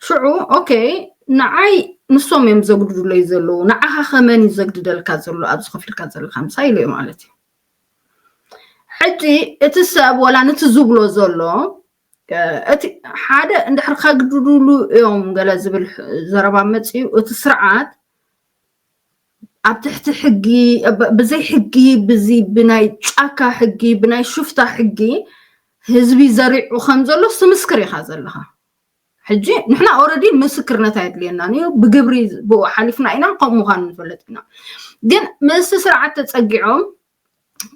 ሽዑ ኦኬ ንዓይ ንሶም እዮም ዘግድዱለይ ዘለዉ ንዓኻ ከመን እዩ ዘግድደልካ ዘሎ ኣብዚ ከፊልካ ዘለካ ምሳ ኢለዮ ማለት እዩ። ሕጂ እቲ ሰብ ወላ ነቲ ዝብሎ ዘሎ እቲ ሓደ እንድሕር ከግድዱሉ እዮም ገለ ዝብል ዘረባ መፅዩ እቲ ስርዓት ኣብ ትሕቲ ሕጊ ብዘይ ሕጊ ብዚ ብናይ ጫካ ሕጊ ብናይ ሽፍታ ሕጊ ህዝቢ ዘሪዑ ከም ዘሎ ትምስክር ኢኻ ዘለኻ። ሕጂ ንሕና ኦረዲ ምስክርነት ኣየድልየናን እዩ ብግብሪ ብኡ ሓሊፍና ኢና ከምኡ ምዃኑ ንፈልጥ ኢና። ግን ምስቲ ስርዓት ተፀጊዖም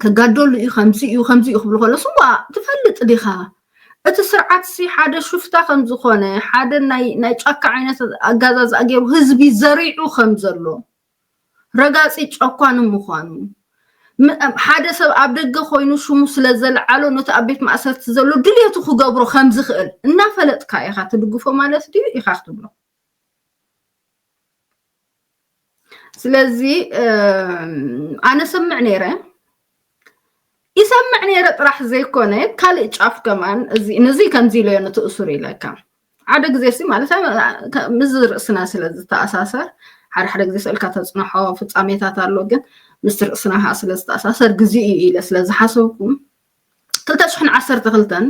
ክጋደሉ እዩ ከምዚ እዩ ከምዚ እዩ ክብሉ ከለስ ዋ ትፈልጥ ዲኻ እቲ ስርዓት ሲ ሓደ ሽፍታ ከም ዝኾነ ሓደ ናይ ናይ ጫካ ዓይነት ኣጋዛዝኣ ገይሩ ህዝቢ ዘሪዑ ከም ዘሎ ረጋፂ ጨኳኒ ምዃኑ ሓደ ሰብ ኣብ ደገ ኮይኑ ሽሙ ስለ ዘልዓሎ ነቲ ኣብ ቤት ማእሰርቲ ዘሎ ድልየቱ ክገብሮ ከም ዝኽእል እናፈለጥካ ኢኻ ትድግፎ ማለት ድዩ ኢኻ ክትብሎ። ስለዚ ኣነ ሰምዕ ነይረ ይሰምዕ ነይረ ጥራሕ ዘይኮነ ካልእ ጫፍ ከማን እዚ ነዚ ከምዚ ኢለዮ ነቲ እሱር ኢለካ ሓደ ግዜ ሲ ማለት ምዚ ርእስና ስለ ዝተኣሳሰር ሓደ ሓደ ግዜ ስእልካ ተፅንሖ ፍፃሜታት ኣሎ፣ ግን ምስቲ ርእስና ከዓ ስለ ዝተኣሳሰር ግዜኡ እዩ ኢለ ስለ ዝሓሰብኩ ክልተ ሽሕን ዓሰርተ ክልተን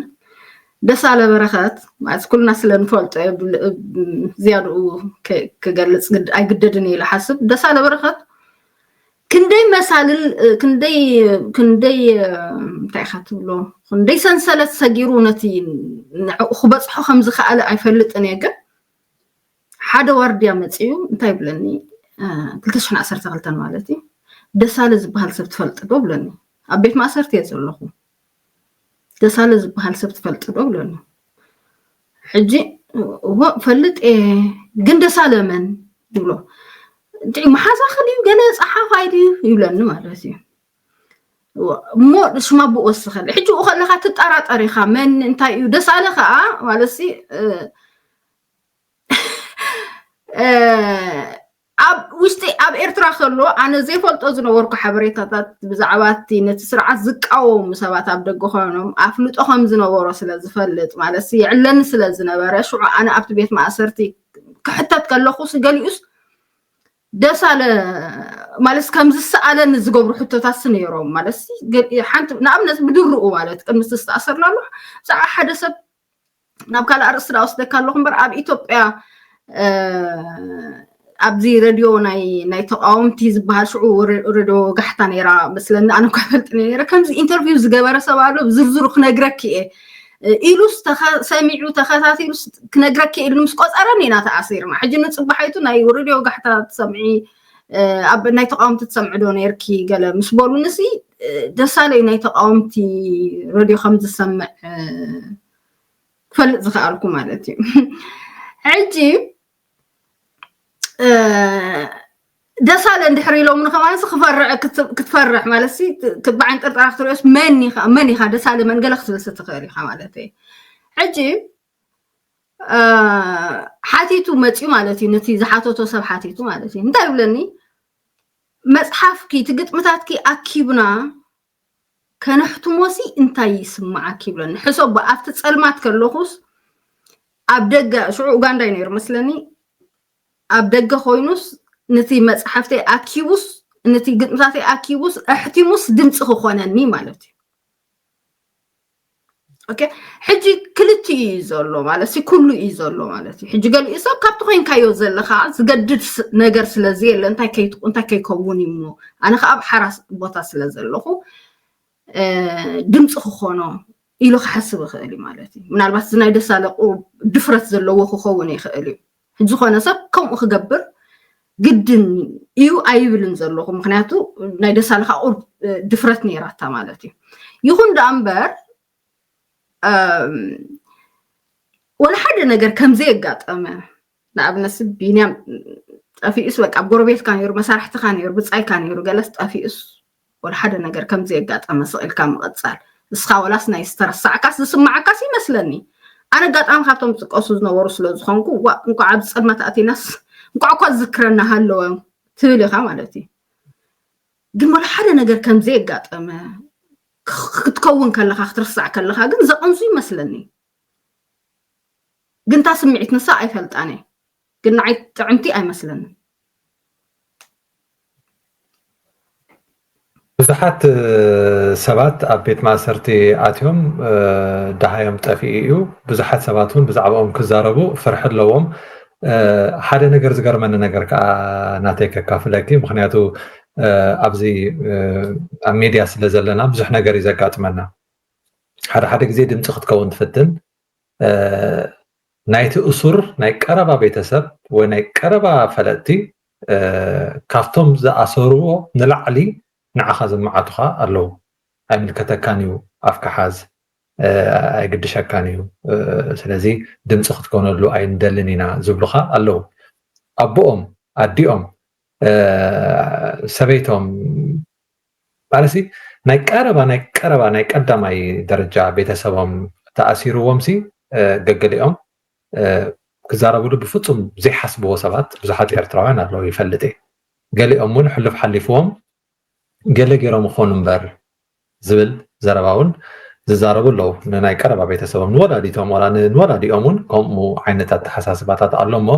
ደሳለ በረኸት ማለት ኩልና ስለ ንፈልጦ ዝያድኡ ክገልፅ ኣይግደድን ኢለ ሓስብ። ደሳለ በረኸት ክንደይ መሳልል ክንደይ ክንደይ እንታይ ኢኻ ትብሎ ክንደይ ሰንሰለት ሰጊሩ ነቲ ንዕኡ ክበፅሖ ከም ዝኸኣለ ኣይፈልጥን እየ። ግን ሓደ ዋርድያ መፅዩ እንታይ ብለኒ፣ ክልተ ሽሕን ዓሰርተ ክልተን ማለት እዩ፣ ደሳለ ዝበሃል ሰብ ትፈልጥ ዶ ብለኒ። ኣብ ቤት ማእሰርቲ እየ ዘለኹ። ደሳለ ዝበሃል ሰብ ትፈልጥ ዶ ብለኒ። ሕጂ እዎ ፈልጥ እየ፣ ግን ደሳለ መን ይብሎ። እንታይ መሓዛኺ ድዩ ገለ ጸሓፋይ ድዩ ይብለኒ ማለት እዩ። እሞ ሽማ ብኡ ወስኸለ። ሕጂ ብኡ ከለኻ ትጠራጠር ኢኻ መን እንታይ እዩ። ደሳለ ከዓ ማለት ሲ ኣብ ውሽጢ ኣብ ኤርትራ ከሎ ኣነ ዘይፈልጦ ዝነበርኩ ሓበሬታታት ብዛዕባ እቲ ነቲ ስርዓት ዝቃወሙ ሰባት ኣብ ደገ ኮይኖም ኣፍልጦ ከም ዝነበሮ ስለ ዝፈልጥ ማለት የዕለኒ ስለ ዝነበረ ሽዑ ኣነ ኣብቲ ቤት ማእሰርቲ ክሕተት ከለኹ ገሊኡስ ደሳለ ማለት ከም ዝሰኣለኒ ዝገብሩ ሕቶታት ነይሮም ማለት ሓንቲ ንኣብነት ብድርኡ ማለት ቅድሚ ዝተኣሰርና ኣሎ ብዛዕባ ሓደ ሰብ ናብ ካልእ ኣርእስቲ ዳ ወስደካ ኣለኹ እምበር ኣብ ኢትዮጵያ ኣብዚ ረድዮ ናይ ናይ ተቃወምቲ ዝበሃል ሽዑ ረድዮ ጋሕታ ነይራ መስለኒ ኣነ እኳ ፈልጥ ነይረ ከምዚ ኢንተርቪው ዝገበረ ሰብ ኣሎ ብዝርዝሩ ክነግረኪ እየ ኢሉስ ሰሚዑ ተኸታቲሉስ ክነግረኪ ኢሉ ምስ ቆፀረኒ ኢና ተኣሲርና ሕጂ ንፅባሓይቱ ናይ ረድዮ ጋሕታ ትሰምዒ ኣብ ናይ ተቃወምቲ ትሰምዒ ዶ ነርኪ ገለ ምስ በሉንሲ ደሳለዩ ናይ ተቃወምቲ ረድዮ ከም ዝሰምዕ ክፈልጥ ዝኸኣልኩ ማለት እዩ ሕጂ ደሳለ እንድሕር ኢሎም ንኸማንስ ክፈርዕ ክትፈርሕ ማለት ሲ ብዓይን ጥርጠራ ክትሪኦስ መን ኢኻ መን ኢኻ ደሳለ መን ገለ ክትብልሲ ትኽእል ኢኻ ማለት እዩ ሕጂ ሓቲቱ መፅዩ ማለት እዩ ነቲ ዝሓተቶ ሰብ ሓቲቱ ማለት እዩ እንታይ ይብለኒ መፅሓፍኪ እቲ ግጥምታትኪ ኣኪብና ከነሕትሞሲ እንታይ ይስምዓኪ ይብለኒ ሕሰቦ ኣብቲ ፀልማት ከለኹስ ኣብ ደገ ሽዑ ኡጋንዳ እዩ ነይሩ መስለኒ ኣብ ደገ ኮይኑስ ነቲ መፅሓፍተይ ኣኪቡስ ነቲ ግጥምታተይ ኣኪቡስ ኣሕቲሙስ ድምፂ ክኾነኒ ማለት እዩ ሕጂ ክልቲኡ እዩ ዘሎ ማለት ኩሉ እዩ ዘሎ ማለት እዩ ሕጂ ገሊኡ ሰብ ካብቲ ኮይንካዮ ዘለካ ዝገድድ ነገር ስለዘየለ እንታይ ከይከውን እዩ እሞ ኣነ ከዓ ኣብ ሓራ ቦታ ስለ ዘለኹ ድምፂ ክኾኖ ኢሉ ክሓስብ ይኽእል እዩ ማለት እዩ ምናልባት እዚ ናይ ደሳለ ድፍረት ዘለዎ ክኸውን ይኽእል እዩ ዝኾነ ሰብ ከምኡ ክገብር ግድን እዩ ኣይብልን ዘለኹ ምክንያቱ ናይ ደሳለ ከዓ ቁርብ ድፍረት ነይራታ ማለት እዩ ይኹን ደኣ እምበር ወላ ሓደ ነገር ከምዘየጋጠመ ንኣብነት ቢንያም ጠፊኡስ በቃ ኣብ ጎረቤትካ ነይሩ መሳርሕትካ ነይሩ ብፃይካ ነይሩ ገለስ ጠፊኡስ ወላ ሓደ ነገር ከምዘየጋጠመ ስቕ ኢልካ ምቕፃል እስኻ ወላስ ናይ ዝተረሳዕካስ ዝስማዓካስ ይመስለኒ ኣነ ኣጋጣሚ ካብቶም ዝጥቀሱ ዝነበሩ ስለ ዝኾንኩ ዋ እንኳዕ ኣብ ፀልማት ኣቲናስ እንኳዕ እኳ ዝዝክረና ሃለወ ትብል ኢኻ ማለት እዩ ግን ወላ ሓደ ነገር ከምዘየጋጠመ ክትከውን ከለካ ክትርሳዕ ከለካ ግን ዘቐንሱ ይመስለኒ ግን እታ ስምዒት ንሳ ኣይፈልጣን እየ ግን ንዓይ ጥዕምቲ ኣይመስለንን ብዙሓት ሰባት ኣብ ቤት ማእሰርቲ ኣትዮም ደሃዮም ጠፊኡ እዩ ብዙሓት ሰባት እውን ብዛዕባኦም ክዛረቡ ፍርሒ ኣለዎም ሓደ ነገር ዝገርመኒ ነገር ከዓ ናተይ ከካፍለኪ ምክንያቱ ኣብዚ ኣብ ሜድያ ስለ ዘለና ብዙሕ ነገር እዩ ዘጋጥመና ሓደ ሓደ ግዜ ድምፂ ክትከውን ትፍትን ናይቲ እሱር ናይ ቀረባ ቤተሰብ ወይ ናይ ቀረባ ፈለጥቲ ካብቶም ዝኣሰርዎ ንላዕሊ ንዓኻ ዝመዓቱኻ ኣለዉ ኣይምልከተካን እዩ ኣፍካ ሓዝ ኣይግድሸካን እዩ ስለዚ ድምፂ ክትኮነሉ ኣይንደልን ኢና ዝብሉኻ ኣለዉ ኣቦኦም ኣዲኦም ሰበይቶም ማለት ናይ ቀረባ ናይ ቀረባ ናይ ቀዳማይ ደረጃ ቤተሰቦም ተኣሲርዎም ሲ ገገሊኦም ክዛረብሉ ብፍፁም ዘይሓስብዎ ሰባት ብዙሓት ኤርትራውያን ኣለዉ ይፈልጥ እየ ገሊኦም እውን ሕሉፍ ሓሊፍዎም ገለ ገይሮም ይኾኑ እምበር ዝብል ዘረባ እውን ዝዛረቡ ኣለዉ ንናይ ቀረባ ቤተሰቦም ንወላዲቶም ዋላ ንወላዲኦም እውን ከምኡ ዓይነት ኣተሓሳስባታት ኣሎ እሞ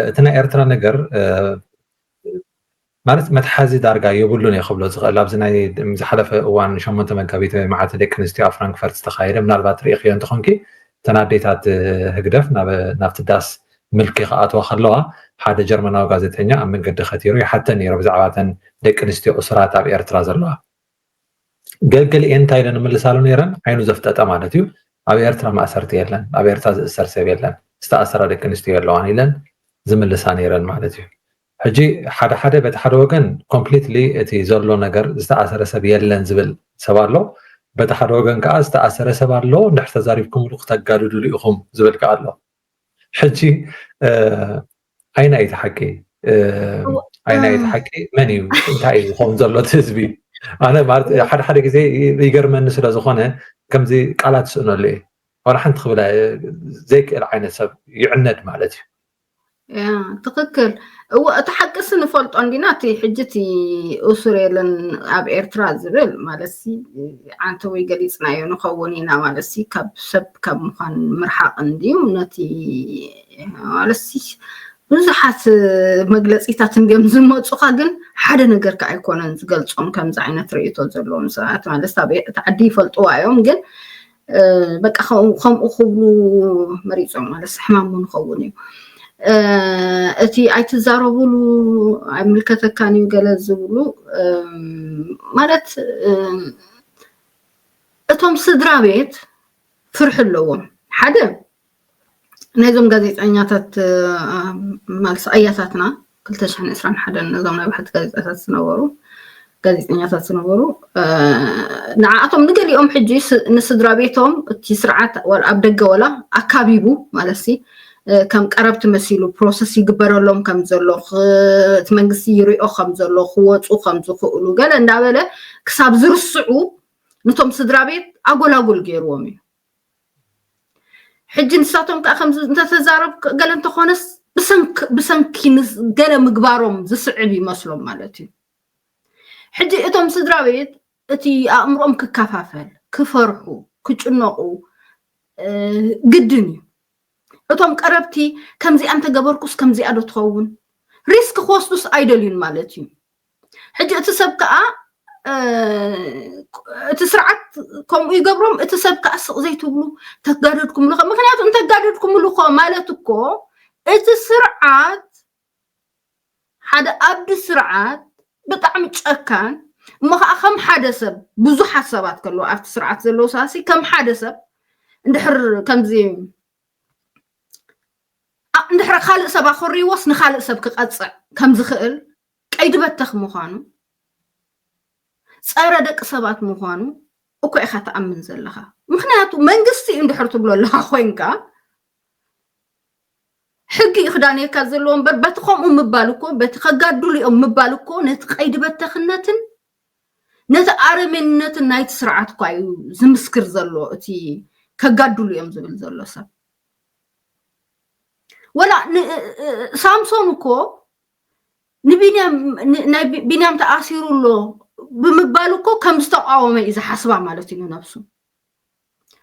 እቲ ናይ ኤርትራ ነገር ማለት መትሓዚ ዳርጋ የብሉን እየ ክብሎ ዝኽእል። ኣብዚ ናይ ዝሓለፈ እዋን ሸሞንተ መጋቢት መዓልቲ ደቂ ኣንስትዮ ኣብ ፍራንክፈርት ዝተኻየደ፣ ምናልባት ርኢኽዮ እንተኾንኪ፣ እተን ኣዴታት ህግደፍ ናብቲ ዳስ ምልኪ ክኣትዋ ከለዋ ሓደ ጀርመናዊ ጋዜጠኛ ኣብ መንገዲ ከቲሩ ይሓተን ነይሩ ብዛዕባ እተን ደቂ ኣንስትዮ እሱራት ኣብ ኤርትራ ዘለዋ። ገለገሊኤን እንታይ ኢለን እምልሳሉ ነይረን? ዓይኑ ዘፍጠጠ ማለት እዩ። ኣብ ኤርትራ ማእሰርቲ የለን፣ ኣብ ኤርትራ ዝእሰር ሰብ የለን፣ ዝተኣሰራ ደቂ ኣንስትዮ የለዋን ኢለን ዝምልሳ ነይረን ማለት እዩ። ሕጂ ሓደ ሓደ በቲ ሓደ ወገን ኮምፕሊትሊ እቲ ዘሎ ነገር ዝተኣሰረ ሰብ የለን ዝብል ሰብ ኣሎ፣ በቲ ሓደ ወገን ከዓ ዝተኣሰረ ሰብ ኣሎ፣ እንድሕር ተዛሪብኩምሉ ክተጋድድሉ ኢኹም ዝብል ከዓ ኣሎ። ሕጂ ኣይናይ እቲ ሓቂ ኣይናይ እቲ ሓቂ መን እዩ እንታይ እዩ ዝኸውን ዘሎ እቲ ህዝቢ? ኣነ ማለት ሓደ ሓደ ግዜ ይገርመኒ ስለ ዝኾነ ከምዚ ቃላት ስእነሉ እየ። ዋላ ሓንቲ ክብል ዘይክእል ዓይነት ሰብ ይዕነድ ማለት እዩ። ትክክል። እወ እቲ ሓቅስ ንፈልጦ እንዲና፣ እቲ ሕጂ እቲ እሱር የለን ኣብ ኤርትራ ዝብል ማለት ሲ ዓንተ ወይ ገሊፅናዮ ንኸውን ኢና ማለት ሲ ካብ ሰብ ካብ ምዃን ምርሓቅ እንድዩ። ነቲ ማለት ሲ ብዙሓት መግለፂታት እንዲዮም ዝመፁኻ፣ ግን ሓደ ነገር ከ ኣይኮነን ዝገልፆም ከምዚ ዓይነት ርእይቶ ዘለዎም ሰባት ማለት ኣብ እቲ ዓዲ ይፈልጥዋ እዮም ግን በቃ ከምኡ ክብሉ መሪፆም ማለት ሕማሙ ንኸውን እዩ። እቲ ኣይትዛረቡሉ ኣይምልከተካን እዩ ገለ ዝብሉ ማለት እቶም ስድራ ቤት ፍርሒ ኣለዎም። ሓደ ናይዞም ጋዜጠኛታት ማለት ኣያታትና ክልተ ሽሕን ዕስራን ሓደን ነዞም ናይ ባሕቲ ጋዜጣታት ዝነበሩ ጋዜጠኛታት ዝነበሩ ንዓኣቶም ንገሊኦም ሕጂ ንስድራ ቤቶም እቲ ስርዓት ኣብ ደገ ወላ ኣካቢቡ ማለት ሲ ከም ቀረብቲ መሲሉ ፕሮሰስ ይግበረሎም ከም ዘሎ እቲ መንግስቲ ይሪኦ ከም ዘሎ ክወፁ ከም ዝኽእሉ ገለ እንዳበለ ክሳብ ዝርስዑ ነቶም ስድራ ቤት ኣጎላጉል ገይርዎም እዩ። ሕጂ ንሳቶም ከዓ ከምዚ እንተተዛረብ ገለ እንተኾነስ ብሰንኪ ገለ ምግባሮም ዝስዕብ ይመስሎም ማለት እዩ። ሕጂ እቶም ስድራ ቤት እቲ ኣእምሮኦም ክከፋፈል ክፈርሑ ክጭነቁ ግድን እዩ። እቶም ቀረብቲ ከምዚኣ እንተገበርኩስ ከምዚኣ ዶ ትኸውን ሪስክ ክወስዱስ ኣይደልዩን ማለት እዩ። ሕጂ እቲ ሰብ ከዓ እቲ ስርዓት ከምኡ ይገብሮም። እቲ ሰብ ከዓ ስቕ ዘይትብሉ ተጋደድኩምሉ ምክንያቱ እንተጋደድኩምሉ እኮ ማለት እኮ እቲ ስርዓት ሓደ ኣብዲ ስርዓት ብጣዕሚ ጨካን እሞ ከዓ ከም ሓደ ሰብ ብዙሓት ሰባት ከለዉ ኣብቲ ስርዓት ዘለዉ ሳሲ ከም ሓደ ሰብ እንድሕር ከምዚ እንድሕር ካልእ ሰብ ኣኮርይዎስ ንካልእ ሰብ ክቐፅዕ ከም ዝኽእል ቀይዲ በተኽ ምዃኑ ጸረ ደቂ ሰባት ምዃኑ እኮ ኢኻ ትኣምን ዘለኻ። ምክንያቱ መንግስቲ እዩ እንድሕር ትብሎ ኣለኻ ኮይንካ ሕጊ እዩ ክዳንየካ ዘለዎ እምበር በቲ ከምኡ ምባል እኮ በቲ ከጋድሉ እዮም ምባል እኮ ነቲ ቀይዲ በተኽነትን ነቲ ኣረሜንነትን ናይቲ ስርዓት እኳ እዩ ዝምስክር ዘሎ እቲ ከጋድሉ እዮም ዝብል ዘሎ ሰብ። ወላ ሳምሶን እኮ ንቢንያም ናይ ቢንያም ተኣሲሩ ኣሎ ብምባል እኮ ከም ዝተቃወመ እዩ ዝሓስባ ማለት እዩ ንነብሱ።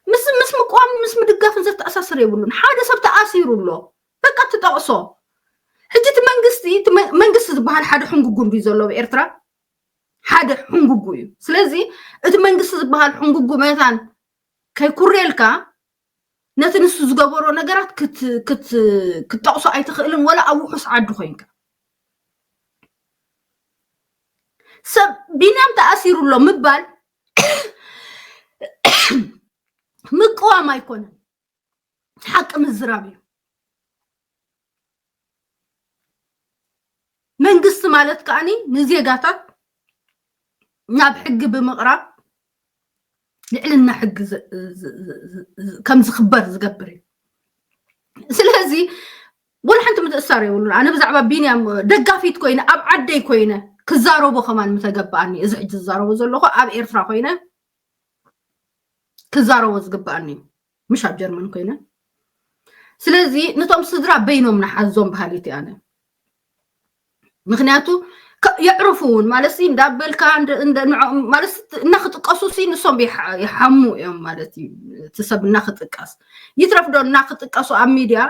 ምስ ምስ ምቅዋም ምስ ምድጋፍን ዘተኣሳስር የብሉን። ሓደ ሰብ ተኣሲሩ ኣሎ በቃ ትጠቕሶ። ሕጂ እቲ መንግስቲ መንግስቲ ዝበሃል ሓደ ሕንጉጉ እንድዩ ዘሎ ኣብ ኤርትራ ሓደ ሕንጉጉ እዩ። ስለዚ እቲ መንግስቲ ዝበሃል ሕንጉጉ መታን ከይኩርየልካ ነቲ ንሱ ዝገበሮ ነገራት ክትጠቕሶ ኣይትኽእልን ወላ ኣብ ውሑስ ዓዲ ኮይንካ። ሰብ ቢንያም ተኣሲሩ ኣሎ ምባል ምቅዋም ኣይኮነን፣ ሓቂ ምዝራብ እዩ። መንግስቲ ማለት ከዓኒ ንዜጋታት ናብ ሕጊ ብምቕራብ ልዕልና ሕጊ ከም ዝኽበር ዝገብር እዩ። ስለዚ ወላ ሓንቲ ምትእሳር የብሉን። ኣነ ብዛዕባ ቢንያም ደጋፊት ኮይነ ኣብ ዓደይ ኮይነ ክዛረቦ ከማን ምተገበኣኒ እዚ ሕጂ ዝዛረቦ ዘለኹ ኣብ ኤርትራ ኮይነ ክዛረቦ ዝግበኣኒ እዩ፣ ምሽ ኣብ ጀርመን ኮይነ። ስለዚ ነቶም ስድራ በይኖም ንሓዞም በሃሊት እየ ኣነ። ምክንያቱ የዕርፉ እውን ማለት እንዳበልካ ማለት እናክጥቀሱ ሲ ንሶም ይሓሙ እዮም ማለት እዩ። እቲ ሰብ እናክጥቀስ ይትረፍ ዶ እናክጥቀሱ ኣብ ሚድያ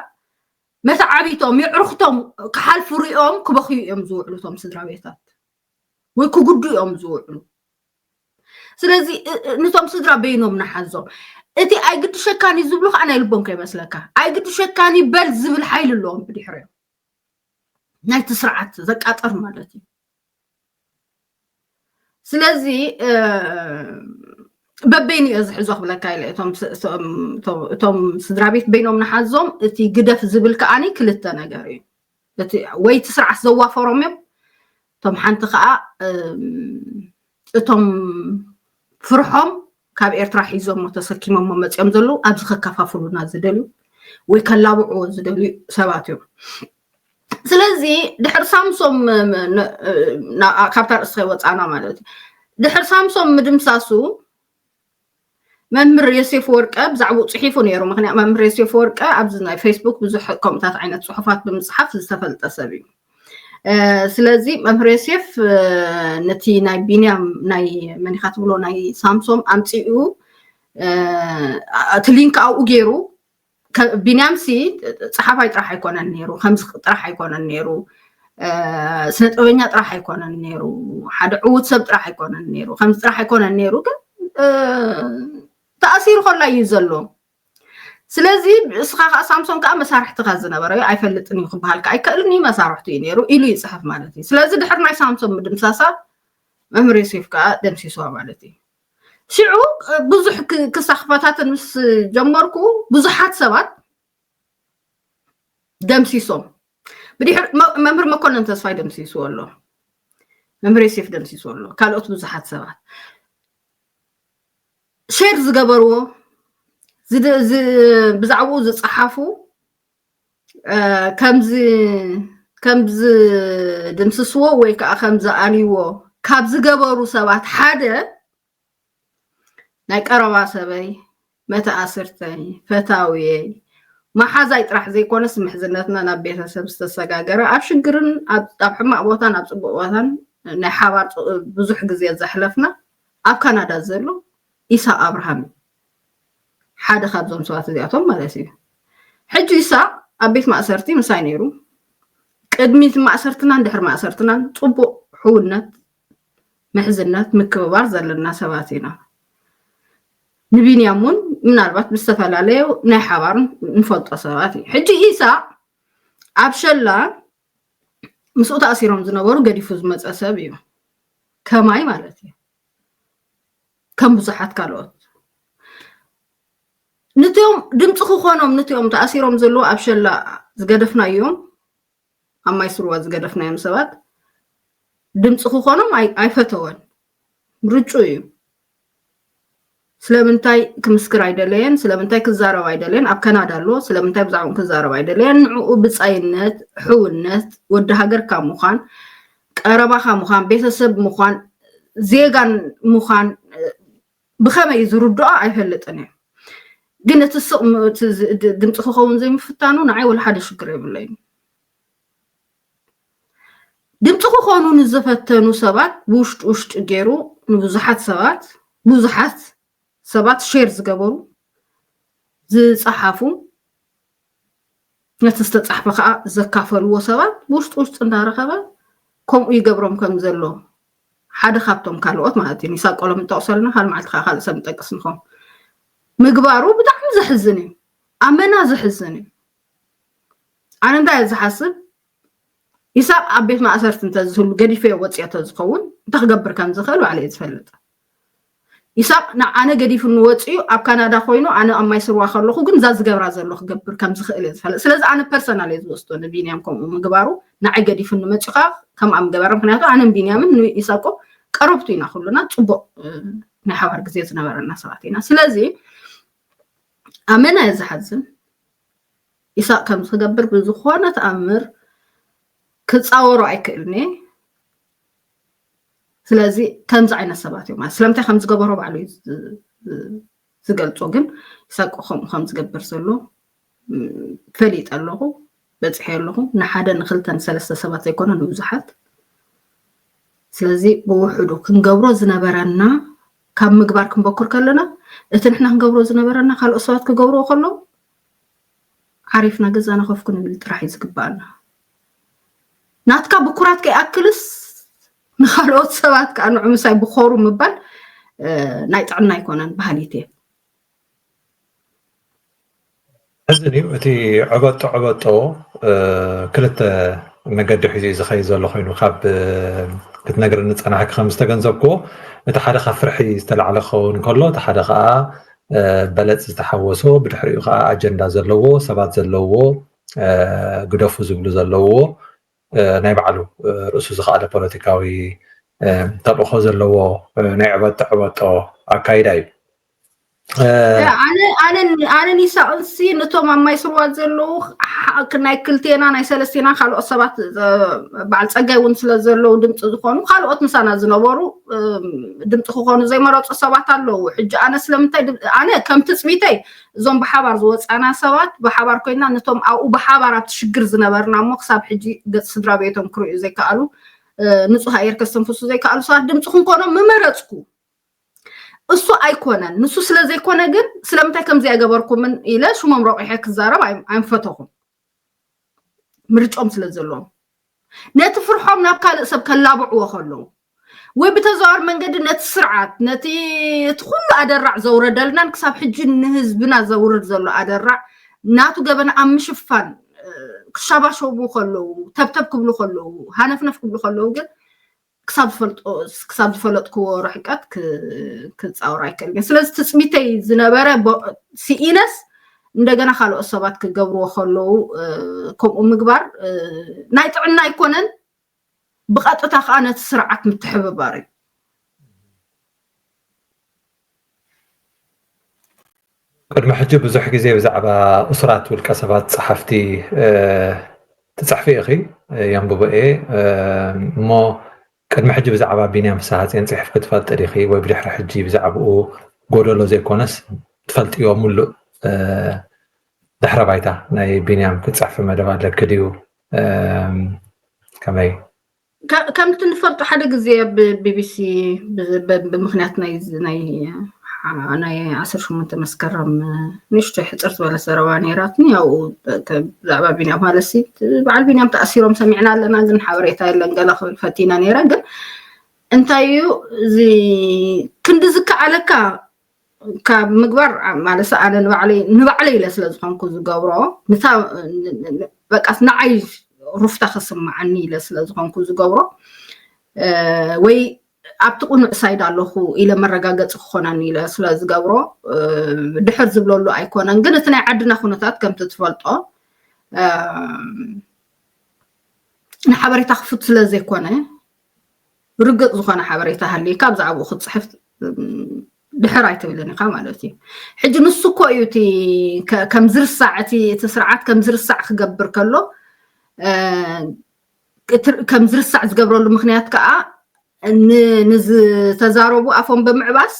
መተዓቢቶም የዕርክቶም ክሓልፉ ሪኦም ክበኽዩ እዮም ዝውዕሉ እቶም ስድራ ቤታት። ወይ ክጉዱ እዮም ዝውዕሉ። ስለዚ እ- እ- ንቶም ስድራ በይኖም ንሓዞም። እቲ ኣይግድሸካን እዩ ዝብሉ ከዓ ናይ ልቦም ከይመስለካ። ኣይግድሸካን ይበል ዝብል ሓይሊ ኣለዎም ብድሕሪኦም፣ ናይቲ ስርዓት ዘቃጠር ማለት እዩ። ስለዚ እ፣ በበይኑ እየ ዝሕዞ ክብለካ ኢለ። እቶም ስ- እቶም- እቶም- እቶም ስድራ ቤት በይኖም ንሓዞም። እቲ ግደፍ ዝብል ከዓኒ ክልተ ነገር እዩ። እቲ ወይ እቲ ስርዓት ዘዋፈሮም እዮም። እቶም ሓንቲ ከዓ እም፣ እቶም ፍርሖም ካብ ኤርትራ ሒዞሞ ተሰኪሞሞ መፂኦም ዘለዉ ኣብዚ ከከፋፍሉና ዝደልዩ ወይ ከላብዕዎ ዝደልዩ ሰባት እዮም። ስለዚ ድሕር ሳምሶም ም- ን- ና- ካብታ ርእሲ ከይወፃና ማለት እዩ። ድሕር ሳምሶም ምድምሳሱ መምህር ዮሴፍ ወርቀ ብዛዕባኡ ፅሒፉ ነይሩ። ምክንያት መምህር ዮሴፍ ወርቀ ኣብዚ ናይ ፌስቡክ ብዙሕ ከምኡታት ዓይነት ፅሑፋት ብምፅሓፍ ዝተፈልጠ ሰብ እዩ። እ፣ ስለዚ መምህር ዮሴፍ እ፣ ነቲ ናይ ቢንያም ናይ መኒኻ ትብሎ ናይ ሳምሶም ኣምፂኡ እ፣ እቲ ሊንክ ኣብኡ ገይሩ ከ- ቢንያም ሲ ፀሓፋይ ጥራሕ ኣይኮነን ነይሩ፣ ከምዚ ጥራሕ ኣይኮነን ነይሩ፣ እ፣ ስነ ጥበበኛ ጥራሕ ኣይኮነን ነይሩ፣ ሓደ ዕዉት ሰብ ጥራሕ ኣይኮነን ነይሩ፣ ከምዚ ጥራሕ ኣይኮነን ነይሩ። ግን እ፣ ተኣሲሩ ከሎ እዩ ዘሎ። ስለዚ እስኻ ከዓ ሳምሶን ከዓ መሳርሕትኻ ዝነበረ እዩ፣ ኣይፈልጥን እዩ ክበሃል ከዓ ኣይከእልን እዩ፣ መሳርሕቱ እዩ ነይሩ ኢሉ ይፅሕፍ ማለት እዩ። ስለዚ ድሕር ናይ ሳምሶን ምድምሳሳ መምህር ዮሴፍ ከዓ ደምሲስዋ ማለት እዩ። ሽዑ ብዙሕ ክ- ክሳኽፈታትን ምስ ጀመርኩ ብዙሓት ሰባት ደምሲሶም። ብድሕር መ- መምህር መኮነን ተስፋይ ደምሲስዎ ኣሎ፣ መምህር ዮሴፍ ደምሲስዎ ኣሎ፣ ካልኦት ብዙሓት ሰባት ሼር ዝገበርዎ ዝድ- ዝ- ብዛዕባኡ ዝፀሓፉ እ፣ ከምዚ ከምዚ ድምስስዎ ወይ ከዓ ከምዚ ኣልይዎ ካብ ዝገበሩ ሰባት ሓደ ናይ ቀረባ ሰበይ፣ መተኣስርተይ፣ ፈታውየይ፣ መሓዛይ ጥራሕ ዘይኮነስ ምሕዝነትና ናብ ቤተሰብ ዝተሰጋገረ፣ ኣብ ሽግርን ኣብ ኣብ ሕማቕ ቦታን ኣብ ፅቡቕ ቦታን ናይ ሓባር ፅ- ብዙሕ ግዜ ዘሕለፍና ኣብ ካናዳ ዘሎ ኢሳቅ ኣብርሃም እዩ። ሓደ ካብዞም ሰባት እዚኣቶም ማለት እዩ። ሕጂ ኢሳቅ ኣብ ቤት ማእሰርቲ ምሳይ ነይሩ። ቅድሚ እቲ ማእሰርትናን ድሕሪ ማእሰርትናን ፅቡቅ ሕውነት፣ ምሕዝነት፣ ምክብባር ዘለና ሰባት ኢና። ንቢንያም እውን ምናልባት ብዝተፈላለዩ ናይ ሓባር ንፈልጦ ሰባት እዩ። ሕጂ ኢሳቅ ኣብ ሸላ ምስኡ ተኣሲሮም ዝነበሩ ገዲፉ ዝመፀ ሰብ እዩ። ከማይ ማለት እዩ። ከም ብዙሓት ካልኦት ንትኦም ድምፂ ክኾኖም ንትኦም ተኣሲሮም ዘለዉ ኣብ ሸላ ዝገደፍናዮም ኣብ ማይ ስርዋ ዝገደፍናዮም ሰባት ድምፂ ክኾኖም ኣይ- ኣይፈተወን። ምርጩ እዩ። ስለምንታይ ክምስክር ኣይደለየን? ስለምንታይ ክዛረብ ኣይደለየን? ኣብ ካናዳ ኣሎ። ስለምንታይ ብዛዕባኡ ክዛረብ ኣይደለየን? ንዕኡ ብፃይነት፣ ሕውነት፣ ወዲ ሃገር ካብ ምዃን፣ ቀረባኻ ምዃን፣ ቤተሰብ ምዃን፣ ዜጋን ምዃን እ፣ ብኸመይ ዝርድኦ ኣይፈልጥን እየ። ግን እቲ ስቕ ም- እቲ ዝ- ድ- ድምፂ ክኸውን ዘይምፍታኑ ንዓይ ወላ ሓደ ሽግር የብለይን። ድምፂ ክኾኑ ንዝፈተኑ ሰባት ብውሽጢ ውሽጢ ገይሩ ንብዙሓት ሰባት ብዙሓት ሰባት ሼር ዝገበሩ ዝፀሓፉ ነቲ ዝተፃሕፈ ከዓ ዘካፈልዎ ሰባት ብውሽጢ ውሽጢ እንዳረኸበ ከምኡ ይገብሮም ከም ዘሎ ሓደ ካብቶም ካልኦት ማለት እዩ። ንሳቆሎም እንጠቕሶ ኣለና፣ ካልእ መዓልቲ ከዓ ካልእ ሰብ ንጠቅስ ንኸውን። ምግባሩ ብጣዕሚ ዘሕዝን እዩ። ኣመና ዘሕዝን እዩ። ኣነ እንታይ እየ ዝሓስብ? ኢሳቅ ኣብ ቤት ማእሰርቲ እንተዝህሉ ገዲፈዮ ወፅዮ ተዝኸውን እንታይ ክገብር ከም ዝኽእል ባዕለ እየ ዝፈልጥ። ኢሳቅ ንኣነ ገዲፉኒ ወፅዩ ኣብ ካናዳ ኮይኑ ኣነ ኣብ ማይ ስርዋ ከለኹ ግን እዛ ዝገብራ ዘሎ ክገብር ከም ዝኽእል እየ ዝፈልጥ። ስለዚ ኣነ ፐርሰናል እየ ዝወስዶ ንቢንያም ከምኡ ምግባሩ። ንዓይ ገዲፉኒ መፅዩ ከዓ ከምኣ ምገበረ። ምክንያቱ ኣነን ቢንያምን ንኢሳቆ ቀረብቱ ኢና፣ ኩሉና ፅቡቅ እ፣ ናይ ሓባር ግዜ ዝነበረና ሰባት ኢና። ስለዚ ኣመና እየ ዝሓዝን። ኢሳቅ ከም ዝገብር ብዝኾነ ተኣምር ክፃወሮ ኣይክእልን እየ። ስለዚ ከምዚ ዓይነት ሰባት እዮም ማለት ስለምንታይ ከም ዝገበሮ ባዕሉ እዩ ዝ- ዝ- ዝገልፆ። ግን ኢሳቅ ከምኡ ከም ዝገብር ዘሎ ም፣ ፈሊጠ ኣለኹ፣ በፅሐ ኣለኹ። ንሓደ ንክልተ ንሰለስተ ሰባት ዘይኮነ ንብዙሓት። ስለዚ ብውሕዱ ክንገብሮ ዝነበረና ካብ ምግባር ክንበኩር ከለና እቲ ንሕና ክንገብሮ ዝነበረና ካልኦት ሰባት ክገብርዎ ከለዉ ዓሪፍና ገዛና ኮፍ ክንብል ጥራሕ እዩ ዝግባኣና። ናትካ ብኩራት ከይኣክልስ ንካልኦት ሰባት ከዓ ንዑ ምሳይ ብኾሩ ምባል ናይ ጥዕና ኣይኮነን ባህሊት እየ። ሕዝን እዩ። እቲ ዕበጦ ዕበጦ ክልተ መገዲ ሒዙ እዩ ዝኸይድ ዘሎ ኮይኑ፣ ካብ ክትነግርኒ ዝጸናሕኪ ከም ዝተገንዘብክዎ፣ እቲ ሓደ ካብ ፍርሒ ዝተላዕለ ክኸውን ከሎ፣ እቲ ሓደ ከዓ በለጽ ዝተሓወሶ፣ ብድሕሪኡ ከዓ ኣጀንዳ ዘለዎ፣ ሰባት ዘለዎ፣ ግደፉ ዝብሉ ዘለዎ ናይ ባዕሉ ርእሱ ዝኸኣለ ፖለቲካዊ ተልእኾ ዘለዎ ናይ ዕበጦ ዕበጦ ኣካይዳ እዩ። ኣነን ይሳቕንሲ ነቶም ኣብ ማይ ስርዋት ዘለዉ ናይ ክልቴና ናይ ሰለስቴና ካልኦት ሰባት በዓል ፀጋይ እውን ስለ ዘለዉ ድምፂ ዝኾኑ ካልኦት ምሳና ዝነበሩ ድምፂ ክኾኑ ዘይመረፁ ሰባት ኣለዉ። ሕጂ ኣነ ስለምንታይ ኣነ ከም ትፅቢተይ እዞም ብሓባር ዝወፃና ሰባት ብሓባር ኮይና ነቶም ኣብኡ ብሓባር ኣብቲ ሽግር ዝነበርና እሞ ክሳብ ሕጂ ገፅ ስድራ ቤቶም ክርእዩ ዘይከኣሉ ንፁህ ኣየር ከስተንፍሱ ዘይከኣሉ ሰባት ድምፂ ክንኮኖም ምመረፅኩ። እሱ ኣይኮነን። ንሱ ስለ ዘይኮነ ግን ስለምንታይ ከምዚ ኣይገበርኩምን ኢለ ሽሞም ረቑሐ ክዛረብ ኣይምፈተኹን። ምርጫኦም ስለ ዘለዎም ነቲ ፍርሖም ናብ ካልእ ሰብ ከላብዕዎ ከለዉ ወይ ብተዘዋር መንገዲ ነቲ ስርዓት ነቲ እቲ ኩሉ ኣደራዕ ዘውረደልናን ክሳብ ሕጂ ንህዝብና ዘውርድ ዘሎ ኣደራዕ ናቱ ገበና ኣብ ምሽፋን ክሻባሸቡ ከለዉ ተብተብ ክብሉ ከለዉ ሃነፍነፍ ክብሉ ከለዉ ግን ክሳብ ዝፈልጥክዎ ርሕቀት ክፃወር ኣይክእል። ስለዚ ትፅቢተይ ዝነበረ ስኢነስ እንደገና ካልኦት ሰባት ክገብርዎ ከለዉ ከምኡ ምግባር ናይ ጥዕና ኣይኮነን። ብቐጥታ ከዓ ነቲ ስርዓት ምትሕብባር እዩ። ቅድሚ ሕጂ ብዙሕ ግዜ ብዛዕባ እሱራት ውልቀ ሰባት ጸሓፍቲ ትጽሕፊ ኢኺ፣ የንብቦ እየ። እሞ ቅድሚ ሕጂ ብዛዕባ ቢንያም ፍስሃጽዮን ጽሒፍኪ ትፈልጢ ዲኺ? ወይ ብድሕሪ ሕጂ ብዛዕባኡ ጎደሎ ዘይኮነስ ትፈልጥዮ ሙሉእ ድሕረ ባይታ ናይ ቢንያም ክትጽሕፊ መደብ ኣለኪ ድዩ? ከመይ? ከምቲ ንፈልጦ ሓደ ግዜ ብቢቢሲ ብምክንያት ናይ ናይ ዓሰርተ ሸሞንተ መስከረም ንእሽቶ ሕፅር ዝበለ ዘረባ ነይራትኒ። ያው ብዛዕባ ቢንያም ማለሲ በዓል ቢንያም ተኣሲሮም ሰሚዕና ኣለና፣ ግን ሓበሬታ የለን ገለ ክብል ፈቲነ ነይረ። ግን እንታይ እዩ እዚ ክንዲ ዝከኣለካ ካብ ምግባር ማለት ኣነ ንባዕለይ ንባዕለይ ኢለ ስለ ዝኾንኩ ዝገብሮ ንታ በቃስ ንዓይ ሩፍታ ክስምዓኒ ኢለ ስለ ዝኾንኩ ዝገብሮ ወይ ኣብቲ ቁኑዕ ሳይድ ኣለኹ ኢለ መረጋገፂ ክኾነኒ ኢለ ስለ ዝገብሮ ድሕር ዝብለሉ ኣይኮነን። ግን እቲ ናይ ዓድና ኩነታት ከምቲ ትፈልጦ ንሓበሬታ ክፉት ስለ ዘይኮነ ርግፅ ዝኾነ ሓበሬታ ሃልይካ ብዛዕባኡ ክትፅሕፍ ድሕር ኣይትብልን ኢኻ ማለት እዩ። ሕጂ ንሱ እኮ እዩ እቲ ከም ዝርሳዕ እቲ ስርዓት ከም ዝርሳዕ ክገብር ከሎ ከም ዝርሳዕ ዝገብረሉ ምክንያት ከዓ ንዝተዛረቡ ኣፎም ብምዕባስ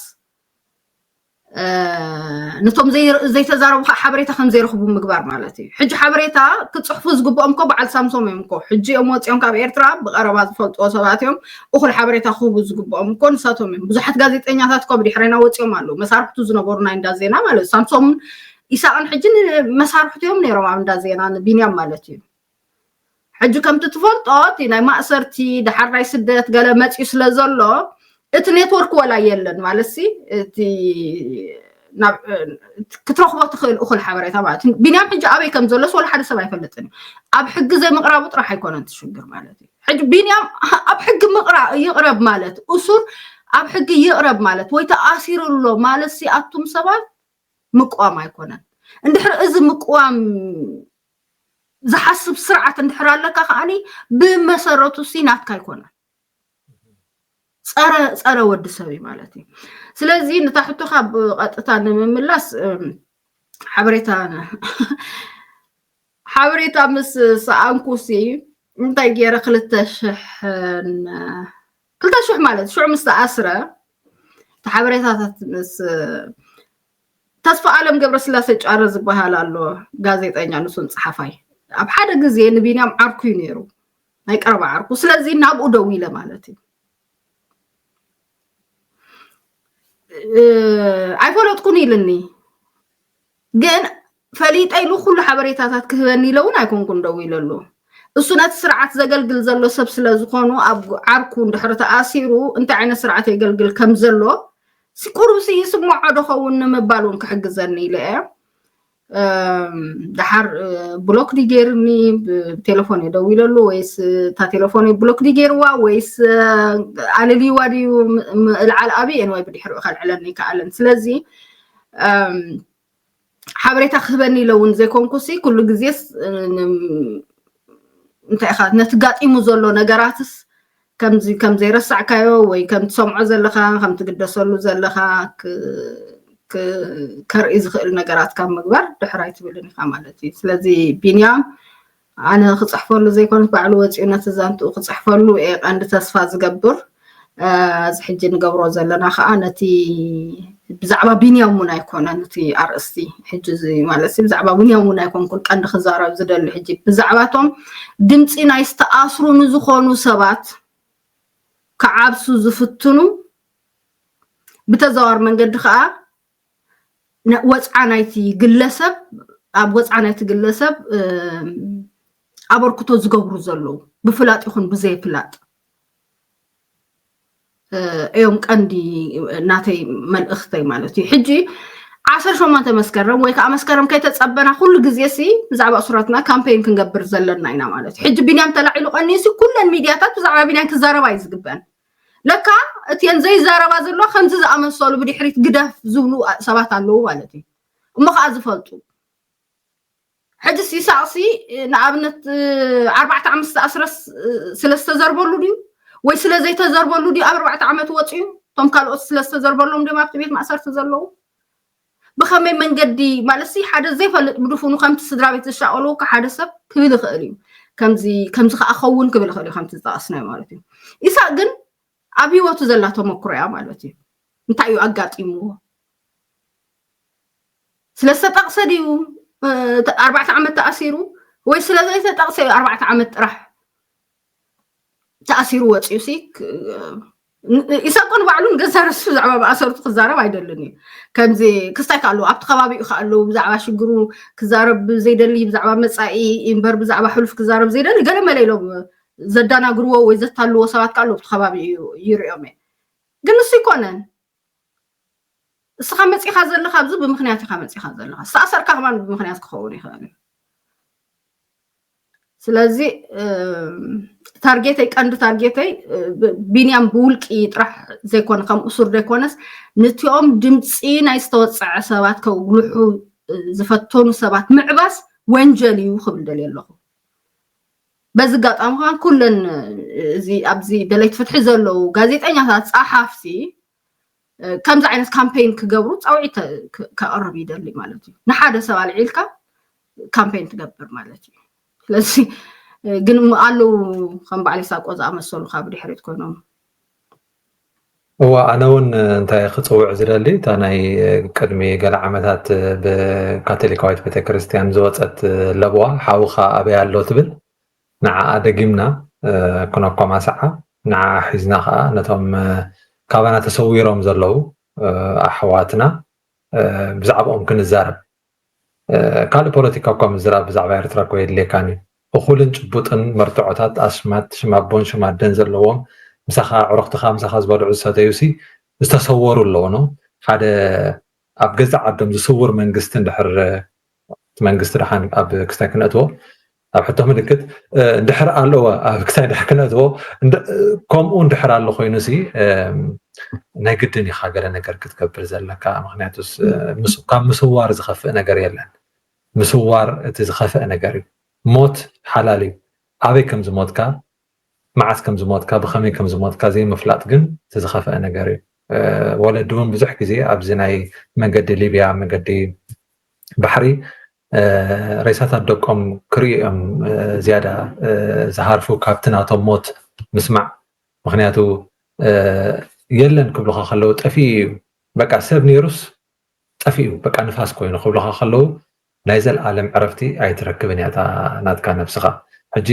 ነቶም ዘይተዛረቡ ከዓ ሓበሬታ ከም ዘይረኽቡ ምግባር ማለት እዩ። ሕጂ ሓበሬታ ክፅሕፉ ዝግብኦም እኮ በዓል ሳምሶም እዮም እኮ። ሕጂ እዮም ወፂኦም ካብ ኤርትራ ብቐረባ ዝፈልጥዎ ሰባት እዮም። እኹል ሓበሬታ ክህቡ ዝግብኦም እኮ ንሳቶም እዮም። ብዙሓት ጋዜጠኛታት እኮ ብድሕሬና ወፂኦም ኣለዉ። መሳርሕቱ ዝነበሩ ናይ እንዳ ዜና ማለት እዩ። ሳምሶምን ኢሳቕን ሕጂ መሳርሕቱ እዮም ነይሮም ኣብ እንዳ ዜና ንቢንያም ማለት እዩ። ሕጂ ከምቲ ትፈልጦ እቲ ናይ ማእሰርቲ ደሓር ናይ ስደት ገለ መፅዩ ስለ ዘሎ እቲ ኔትወርክ ወላ የለን ማለት ሲ እቲ ክትረኽቦ ትኽእል እኹል ሓበሬታ ማለት እዩ። ቢንያም ሕጂ ኣበይ ከም ዘሎስ ወላ ሓደ ሰብ ኣይፈልጥን እዩ። ኣብ ሕጊ ዘይምቕራቡ ጥራሕ ኣይኮነን ትሽግር ማለት እዩ። ሕጂ ቢንያም ኣብ ሕጊ ምቕራ ይቕረብ ማለት እሱር ኣብ ሕጊ ይቕረብ ማለት ወይ ተኣሲሩ ኣሎ ማለት ሲ ኣቱም ሰባት ምቅዋም ኣይኮነን። እንድሕር እዚ ምቅዋም ዝሓስብ ስርዓት እንድሕር ኣለካ ከዓኒ ብመሰረቱ ሲ ናትካ ኣይኮነን። ጸረ ጸረ ወዲ ሰብ እዩ ማለት እዩ። ስለዚ ንታ ሕቶኻ ብቐጥታ ንምምላስ ሓበሬታ ሓበሬታ ምስ ሰኣንኩ ሲ እንታይ ገይረ ክልተ ሽሕን ክልተ ሽሕ ማለት ሽዑ ምስ ተኣስረ እቲ ሓበሬታታት ምስ ተስፋ ኣለም ገብረስላሴ ጫረ ዝበሃል ኣሎ ጋዜጠኛ ንሱን ፀሓፋይ ኣብ ሓደ ግዜ ንቢንያም ዓርኩ እዩ ነይሩ ናይ ቀረባ ዓርኩ ስለዚ ናብኡ ደው ኢለ ማለት እዩ ኣይፈለጥኩን ኢልኒ ግን ፈሊጠ ኢሉ ኩሉ ሓበሬታታት ክህበኒ ኢለ እውን ኣይኮንኩን ደው ኢለሉ እሱ ነቲ ስርዓት ዘገልግል ዘሎ ሰብ ስለ ዝኾኑ ኣብ ዓርኩ እንድሕሪ ተኣሲሩ እንታይ ዓይነት ስርዓት የገልግል ከም ዘሎ ቁሩብ ሲ ይስምዖ ዶ ኸውን ንምባል እውን ክሕግዘኒ ኢለ እየ። ደሓር ብሎክ ድዩ ገይርኒ፣ ብቴሌፎን እየ ደዊለሉ ወይስ እታ ቴሌፎን ብሎክ ድዩ ገይርዋ ወይስ ኣለልይዋ ድዩ ምእልዓል ኣብይ ወይ ብድሕሪኡ ከልዕለኒ ይከኣለን። ስለዚ ሓበሬታ ክህበኒ ኢለ እውን ዘይኮንኩ ሲ ኩሉ ግዜስ እንታይ ኢኻ ነቲ ጋጢሙ ዘሎ ነገራትስ ከምዚ ከም ዘይረሳዕካዮ ወይ ከም ትሰምዖ ዘለኻ ከም ትግደሰሉ ዘለኻ ከርኢ ዝኽእል ነገራት ካብ ምግባር ድሕር ኣይትብልን ኢኻ ማለት እዩ። ስለዚ ቢንያም ኣነ ክፅሕፈሉ ዘይኮነት ባዕሉ ወፂኡ ነቲ ዛንትኡ ክፅሕፈሉ እየ ቀንዲ ተስፋ ዝገብር። እዚ ሕጂ ንገብሮ ዘለና ከዓ ነቲ ብዛዕባ ቢንያም እውን ኣይኮነን እቲ ኣርእስቲ ሕጂ ማለት ብዛዕባ ቢንያም እውን ኣይኮንኩን ቀንዲ ክዛረብ ዝደሊ ሕጂ ብዛዕባቶም ድምፂ ናይ ዝተኣስሩ ንዝኾኑ ሰባት ክዓብሱ ዝፍትኑ ብተዘዋር መንገዲ ከዓ ወፅዓ ናይቲ ግለሰብ ኣብ ወፅዓ ናይቲ ግለሰብ ኣበርክቶ ዝገብሩ ዘለዉ ብፍላጥ ይኹን ብዘይፍላጥ እዮም ቀንዲ ናተይ መልእኽተይ ማለት እዩ። ሕጂ ዓሰርተ ሸሞንተ መስከረም ወይ ከዓ መስከረም ከይተፀበና ኩሉ ግዜ ሲ ብዛዕባ እሱራትና ካምፔን ክንገብር ዘለና ኢና ማለት እዩ። ሕጂ ቢንያም ተላዒሉ ቀኒዩ ሲ ኩለን ሚድያታት ብዛዕባ ቢንያም ክዛረባ እዩ ዝግበን። ለካ እቲን ዘይዛረባ ዘለዋ ከምዚ ዝኣመሰሉ ብድሕሪት ግደፍ ዝብሉ ሰባት ኣለዉ ማለት እዩ። እሞ ከዓ ዝፈልጡ ሕጂ ሲሳቕሲ ንኣብነት ኣርባዕተ ዓመት ዝተኣስረስ ስለ ዝተዘርበሉ ድዩ ወይ ስለ ዘይተዘርበሉ ድዩ ኣብ ኣርባዕተ ዓመት ወፅዩ? እቶም ካልኦት ስለ ዝተዘርበሎም ድዮም ኣብቲ ቤት ማእሰርቲ ዘለዉ? ብኸመይ መንገዲ ማለት ሲ ሓደ ዘይፈልጥ ብድፉኑ ከምቲ ስድራ ቤት ዝሻቐሉ ሓደ ሰብ ክብል ይኽእል እዩ። ከምዚ ከምዚ ከዓ ኸውን ክብል ይኽእል እዩ ከምቲ ዝጠቐስናዮ ማለት እዩ። ኢሳቅ ግን ኣብ ህይወቱ ዘላ ተመክሮ እያ ማለት እዩ። እንታይ እዩ ኣጋጢምዎ? ስለ ዝተጠቕሰ ድዩ ኣርባዕተ ዓመት ተኣሲሩ ወይ ስለ ዘይተጠቕሰ እዩ ኣርባዕተ ዓመት ጥራሕ ተኣሲሩ ወፂኡ ሲ ኢሳቆ ንባዕሉ ንገዛ ርእሱ ብዛዕባ መኣሰርቱ ክዛረብ ኣይደልን እዩ። ከምዚ ክስታይ ከኣለዉ ኣብቲ ከባቢኡ ከኣለዉ ብዛዕባ ሽግሩ ክዛረብ ዘይደሊ ብዛዕባ መፃኢ እምበር ብዛዕባ ሕሉፍ ክዛረብ ዘይደሊ ገለ መለ ኢሎም ዘዳናግርዎ ወይ ዘታልዎ ሰባት ከኣለዉ ኣብቲ ከባቢ ይሪኦም እየ። ግን ንሱ ይኮነን እስኻ መፂኻ ዘለኻ ኣብዚ ብምክንያት ኢኻ መፂኻ ዘለኻ ዝተኣሰርካ ከማን ብምክንያት ክኸውን ይኽእል እዩ። ስለዚ ታርጌተይ ቀንዲ ታርጌተይ ቢንያም ብውልቂ ጥራሕ ዘይኮነ ከም እሱር ዘይኮነስ ንቲኦም ድምፂ ናይ ዝተወፀዐ ሰባት ከጉልሑ ዝፈተኑ ሰባት ምዕባስ ወንጀል እዩ ክብል ደልየ ኣለኹ። በዚ ኣጋጣሚ ከዓ ኩለን እዚ ኣብዚ ደለይቲ ፍትሒ ዘለዉ ጋዜጠኛታት ፀሓፍቲ ከምዚ ዓይነት ካምፔን ክገብሩ ፃውዒት ከቕርብ ይደሊ ማለት እዩ። ንሓደ ሰብ ኣልዒልካ ካምፔን ትገብር ማለት እዩ። ስለዚ ግን ኣለዉ ከም በዓል ይሳቆ ዝኣመሰሉ ካብ ድሕሪት ኮይኖም እዋ ኣነ እውን እንታይ ክፅውዕ ዝደሊ እታ ናይ ቅድሚ ገለ ዓመታት ብካቶሊካዊት ቤተክርስትያን ዝወፀት ለብዋ ሓውኻ ኣበይ ኣሎ ትብል ንዓኣ ደጊምና ክነኳማስዓ ንዓኣ ሒዝና ከዓ ነቶም ካባና ተሰዊሮም ዘለዉ ኣሕዋትና ብዛዕባኦም ክንዛረብ ካልእ ፖለቲካ እኳ ምዝራብ ብዛዕባ ኤርትራ እኮ የድልየካን እዩ። እኹልን ጭቡጥን መርትዖታት ኣስማት ሽም ኣቦን ሽም ኣደን ዘለዎም ምሳኻ ኣዕሩኽትኻ ምሳኻ ዝበልዑ ዝሰተዩ ሲ ዝተሰወሩ ኣለዉ ነው ሓደ ኣብ ገዛ ዓዶም ዝስውር መንግስቲ እንድሕር እቲ መንግስቲ ደሓን ኣብ ክስታይ ክነእትዎ ኣብ ሕቶ ምልክት እንድሕር ኣለዎ ኣብ ክሳይ ድሕ ክነእትዎ ከምኡ እንድሕር ኣሎ ኮይኑ ሲ ናይ ግድን ኢኻ ገለ ነገር ክትገብር ዘለካ ምክንያቱስ ካብ ምስዋር ዝኸፍእ ነገር የለን ምስዋር እቲ ዝኸፍእ ነገር እዩ ሞት ሓላል እዩ ኣበይ ከም ዝሞትካ መዓስ ከም ዝሞትካ ብኸመይ ከም ዝሞትካ ዘይምፍላጥ ግን እቲ ዝኸፍአ ነገር እዩ ወለዲ እውን ብዙሕ ግዜ ኣብዚ ናይ መገዲ ሊብያ መገዲ ባሕሪ ሬሳታት ደቆም ክርእዩ እዮም ዝያዳ ዝሃርፉ ካብቲ ናቶም ሞት ምስማዕ ምክንያቱ የለን ክብሉካ ከለዉ ጠፊኡ እዩ በቃ ሰብ ነይሩስ ጠፊኡ በቃ ንፋስ ኮይኑ ክብሉካ ከለዉ ናይ ዘልኣለም ዕረፍቲ ኣይትረክብን እያ ናትካ ነብስኻ ሕጂ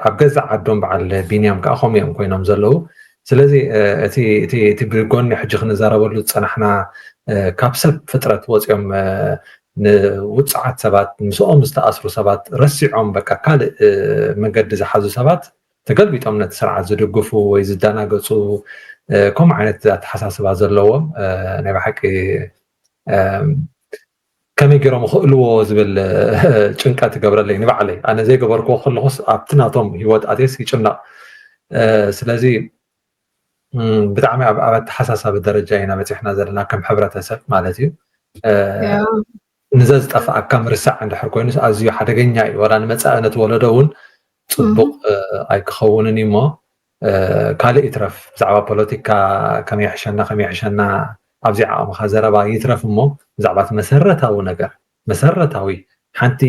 ኣብ ገዛ ዓዶም በዓል ቢንያም ከዓ ከምኡ እዮም ኮይኖም ዘለዉ ስለዚ እቲ ብጎኒ ሕጂ ክንዛረበሉ ዝፀናሕና ካብ ሰብ ፍጥረት ወፂኦም ንውፅዓት ሰባት፣ ምስኦም ዝተኣስሩ ሰባት ረሲዖም በቃ ካልእ መንገዲ ዝሓዙ ሰባት ተገልቢጦም ነቲ ስርዓት ዝድግፉ ወይ ዝደናገፁ ከምኡ ዓይነት ኣተሓሳስባ ዘለዎም ናይ ብሓቂ ከመይ ገይሮም ይኽእልዎ ዝብል ጭንቀት ይገብረለይ ንባዕለይ። ኣነ ዘይገበርክዎ ከለኹስ ኣብቲ ናቶም ሂወት ኣትየስ ይጭነቕ። ስለዚ ብጣዕሚ ኣብ ኣተሓሳሳቢ ደረጃ ኢና በፂሕና ዘለና ከም ሕብረተሰብ ማለት እዩ። ንዘ ዝጠፍኣካ ምርሳዕ እንድሕር ኮይኑስ ኣዝዩ ሓደገኛ እዩ። ዋላ ንመፃኢ ነቲ ወለዶ እውን ፅቡቕ ኣይክኸውንን እዩ እሞ ካልእ ይትረፍ ብዛዕባ ፖለቲካ ከመይ ይሕሸና ከመይ ይሕሸና ኣብዚ ዓቕምኻ ዘረባ ይትረፍ እሞ ብዛዕባ እቲ መሰረታዊ ነገር መሰረታዊ ሓንቲ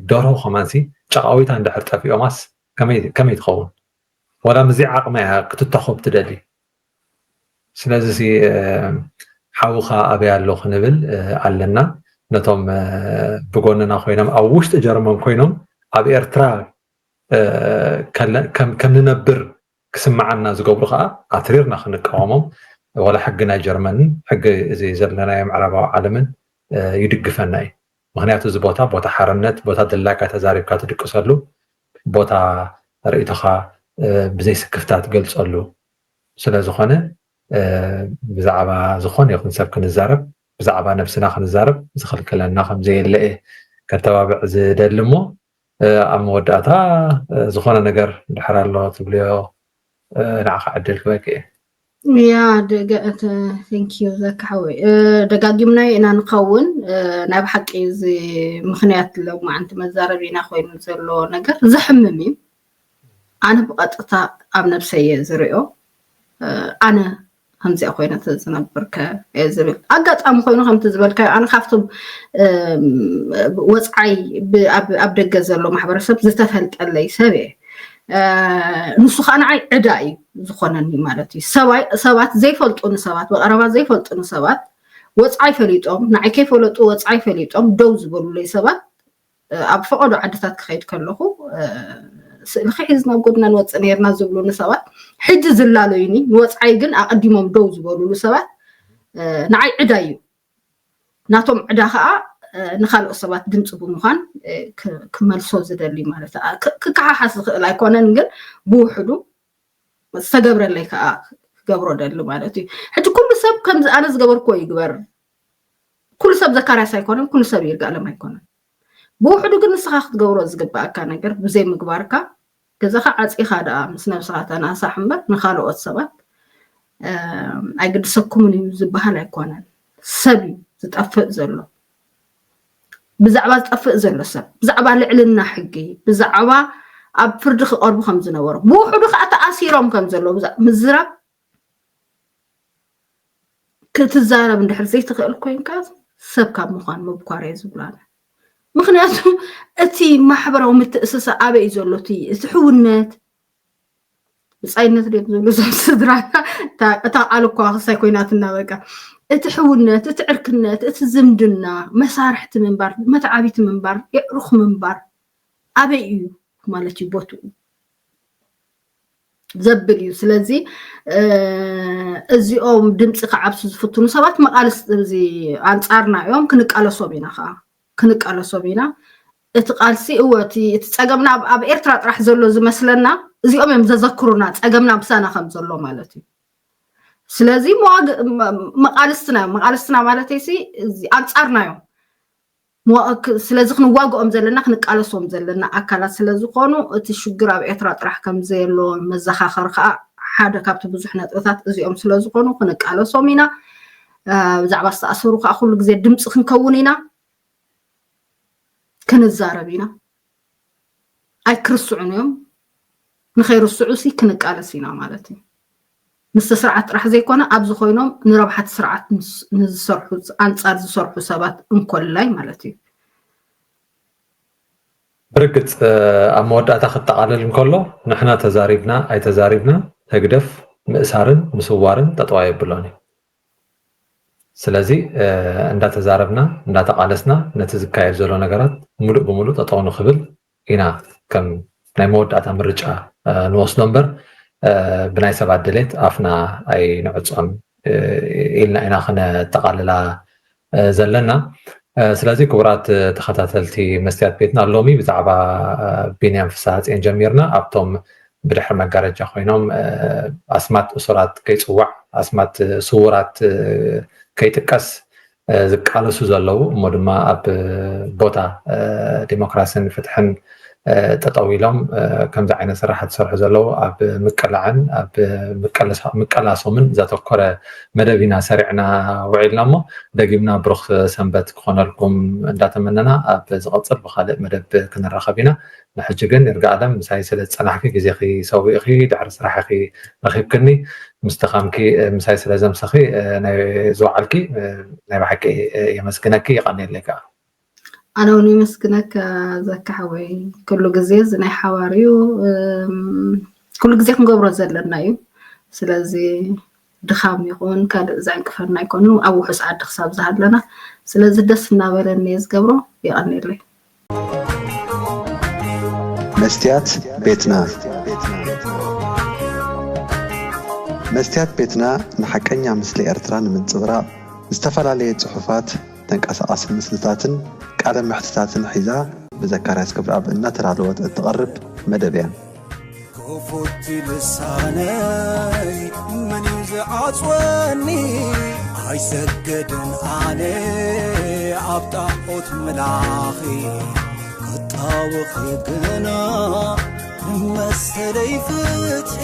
ደርሆ ከማንሲ ጨቓዊታ እንድሕር ጠፊኦማስ ከመይ ትኸውን? ዋላ ምዚ ዓቕሚ እያ ክትተኾብ ትደሊ። ስለዚ ሓውኻ ኣበይ ኣሎ ክንብል ኣለና። ነቶም ብጎንና ኮይኖም ኣብ ውሽጢ ጀርመን ኮይኖም ኣብ ኤርትራ ከም ንነብር ክስምዓና ዝገብሩ ከዓ ኣትሪርና ክንቃወሞም ዋላ ሕጊ ናይ ጀርመንን ሕጊ እዚ ዘለናዮ ምዕራባዊ ዓለምን ይድግፈና እዩ። ምክንያቱ እዚ ቦታ ቦታ ሓርነት፣ ቦታ ድላይካ ተዛሪብካ ትድቅሰሉ፣ ቦታ ርእይቶኻ ብዘይ ስክፍታ ትገልፀሉ ስለዝኾነ ብዛዕባ ዝኾነ ይኹን ሰብ ክንዛረብ ብዛዕባ ነብስና ክንዛረብ ዝኽልክለና ከምዘየለ እየ ከተባብዕ ዝደሊ እሞ ኣብ መወዳእታ ዝኾነ ነገር ድሕር ኣሎ ትብልዮ ንዓኻ ዕድል ክበክ እየ። ያ ደገ thank you ዘካ ሓወይ ደጋጊምናዮ ኢና ንኸውን ናይ ብሓቂ እዚ ምኽንያት ሎማዓንቲ መዛረቢና ኮይኑ ዘሎ ነገር ዘሕምም እዩ። ኣነ ብቐጥታ ኣብ ነብሰይ እየ ዝሪኦ ኣነ ከምዚኣ ኮይነ ተዝነብር ከ እየ ዝብል ኣጋጣሚ ኮይኑ ከምቲ ዝበልካዮ ኣነ ካብቶም ወፅዓይ ኣብ ደገ ዘሎ ማሕበረሰብ ዝተፈልጠለይ ሰብ እየ ንሱ ከዓ ንዓይ ዕዳ እዩ ዝኾነኒ ማለት እዩ ሰባት ዘይፈልጡኒ ሰባት ብቐረባ ዘይፈልጡኒ ሰባት ወፅዓይ ፈሊጦም ንዓይ ከይፈለጡ ወፅዓይ ፈሊጦም ደው ዝበሉለይ ሰባት ኣብ ፈቐዶ ዓድታት ክኸይድ ከለኹ ስእልኺ ሒዝ ናብ ጎድና ንወፅእ ነርና ዝብሉኒ ሰባት ሕጂ ዝላለዩኒ ንወፅዓይ ግን ኣቐዲሞም ደው ዝበሉሉ ሰባት ንዓይ ዕዳ እዩ ናቶም ዕዳ ከዓ ንካልኦት ሰባት ድምፂ ብምዃን ክመልሶ ዝደሊ ማለት ክከሓሓስ ዝኽእል ኣይኮነን ግን ብውሕዱ ዝተገብረለይ ከዓ ክገብሮ ደሊ ማለት እዩ ሕጂ ኩሉ ሰብ ከምዚ ኣነ ዝገበርክዎ ይግበር ኩሉ ሰብ ዘካርያስ ኣይኮነን ኩሉ ሰብ ይርጋለም ኣይኮነን ብውሕዱ ግን ንስኻ ክትገብሮ ዝግባኣካ ነገር ብዘይ ምግባርካ ገዛኻ ዓፂኻ ደኣ ምስ ነብስኻ ተናሳሕ እምበር ንካልኦት ሰባት ኣይግድሰኩምን እዩ ዝበሃል ኣይኮነን ሰብ እዩ ዝጠፍእ ዘሎ ብዛዕባ ዝጠፍእ ዘሎ ሰብ ብዛዕባ ልዕልና ሕጊ ብዛዕባ ኣብ ፍርዲ ክቐርቡ ከም ዝነበሩ ብውሕዱ ከዓ ተኣሲሮም ከም ዘለዉ ምዝራብ ክትዛረብ እንድሕር ዘይትኽእል ኮይንካ ሰብ ካብ ምዃን ምብኳር እየ ዝብላነ ምክንያቱ እቲ ማሕበራዊ ምትእስሳ ኣበይ እዩ ዘሎ እቲ እቲ ሕውነት ብፃይነት ድዮም ዝብሉ እዞም ስድራ እታ ቃል እኳ ክሳይ ኮይናትና በቃ እቲ ሕውነት እቲ ዕርክነት እቲ ዝምድና መሳርሕቲ ምንባር መተዓቢቲ ምንባር የዕሩኽ ምንባር ኣበይ እዩ ማለት እዩ ቦትኡ ዘብል እዩ ስለዚ እዚኦም ድምፂ ክዓብሱ ዝፍትኑ ሰባት መቃልስ እዚ ኣንፃርና እዮም ክንቃለሶም ኢና ከዓ ክንቃለሶም ኢና እቲ ቃልሲ እወ እቲ ጸገምና ኣብ ኤርትራ ጥራሕ ዘሎ ዝመስለና እዚኦም እዮም ዘዘክሩና ጸገምና ምሳና ከም ዘሎ ማለት እዩ ስለዚ መቃልስትና እዮም መቃልስትና ማለት ሲ ኣንጻርና እዮም ስለዚ ክንዋግኦም ዘለና ክንቃለሶም ዘለና ኣካላት ስለዝኾኑ እቲ ሽግር ኣብ ኤርትራ ጥራሕ ከምዘየሎ መዘኻኸሪ ከዓ ሓደ ካብቲ ብዙሕ ነጥብታት እዚኦም ስለዝኾኑ ክንቃለሶም ኢና ብዛዕባ ዝተኣሰሩ ከዓ ኩሉ ግዜ ድምፂ ክንከውን ኢና ክንዛረብ ኢና ኣይክርስዑን እዮም ንኸይርስዑ ሲ ክንቃለስ ኢና ማለት እዩ ምስቲ ስርዓት ጥራሕ ዘይኮነ ኣብዚ ኮይኖም ንረብሓቲ ስርዓት ንዝሰርሑ ኣንፃር ዝሰርሑ ሰባት እንኮላይ ማለት እዩ ብርግፅ ኣብ መወዳእታ ክጠቃለል እንከሎ ንሕና ተዛሪብና ኣይተዛሪብና ህግደፍ ምእሳርን ምስዋርን ጠጠዋ የብሎን እዩ ስለዚ እንዳተዛረብና እንዳተቃለስና ነቲ ዝካየድ ዘሎ ነገራት ሙሉእ ብሙሉእ ጠጠው ንክብል ኢና ከም ናይ መወዳእታ ምርጫ ንወስዶ እምበር ብናይ ሰባት ድሌት ኣፍና ኣይንዕፆን ኢልና ኢና ክነጠቃልላ ዘለና ስለዚ ክቡራት ተኸታተልቲ መስትያት ቤትና፣ ሎሚ ብዛዕባ ቢንያም ፍስሃጽዮን ጀሚርና። ኣብቶም ብድሕሪ መጋረጃ ኮይኖም ኣስማት እሱራት ከይጽዋዕ፣ ኣስማት ስዉራት ከይጥቀስ ዝቃለሱ ዘለዉ፣ እሞ ድማ ኣብ ቦታ ዲሞክራሲን ፍትሕን ጠጠው ኢሎም ከምዚ ዓይነት ስራሓት ዝሰርሑ ዘለዉ ኣብ ምቅላዕን ኣብ ምቀላሶምን ዘተኮረ መደብ ኢና ሰሪዕና ውዒልና። እሞ ደጊምና ብሩኽ ሰንበት ክኾነልኩም እንዳተመነና፣ ኣብ ዝቐጽል ብኻልእ መደብ ክንራኸብ ኢና። ንሕጂ ግን ይርጋ ኣለም፣ ምሳይ ስለ ዝጸናሕኪ፣ ግዜኺ ሰዊእኺ ድሕሪ ስራሕ ኢኺ ረኺብክኒ፣ ምስ ድኻምኪ ምሳይ ስለ ዘምሰኺ፣ ናይ ዝወዓልኪ ናይ ብሓቂ የመስግነኪ፣ የቐንየለይ ከኣ። ኣነ እውን የመስግነካ ዘካ ሓወይ፣ ኩሉ ግዜ እዚ ናይ ሓባር እዩ። ኩሉ ግዜ ክንገብሮ ዘለና እዩ። ስለዚ ድኻም ይኹን ካልእ ዘዕንቅፈና ኣይኮኑን፣ ኣብ ውሑስ ዓዲ ክሳብ ዝሃለና። ስለዚ ደስ እናበለኒ እየ ዝገብሮ። የቐንየለይ። መስትያት ቤትና። መስትያት ቤትና ንሓቀኛ ምስሊ ኤርትራ ንምንጽብራቕ ዝተፈላለየ ጽሑፋት፣ ተንቀሳቓሲ ምስልታትን ቃለ መሕትታትን ሒዛ ብዘካርያስ ክብረኣብ እናተዳለወት እትቐርብ መደብ እያ። ክፉት ልሳነይ መን እዩ ዝዓጽወኒ? ኣይሰገድን ኣነ ኣብ ጣዖት ምላኺ ክጣወኺ ግና መሰለይ ፍትሒ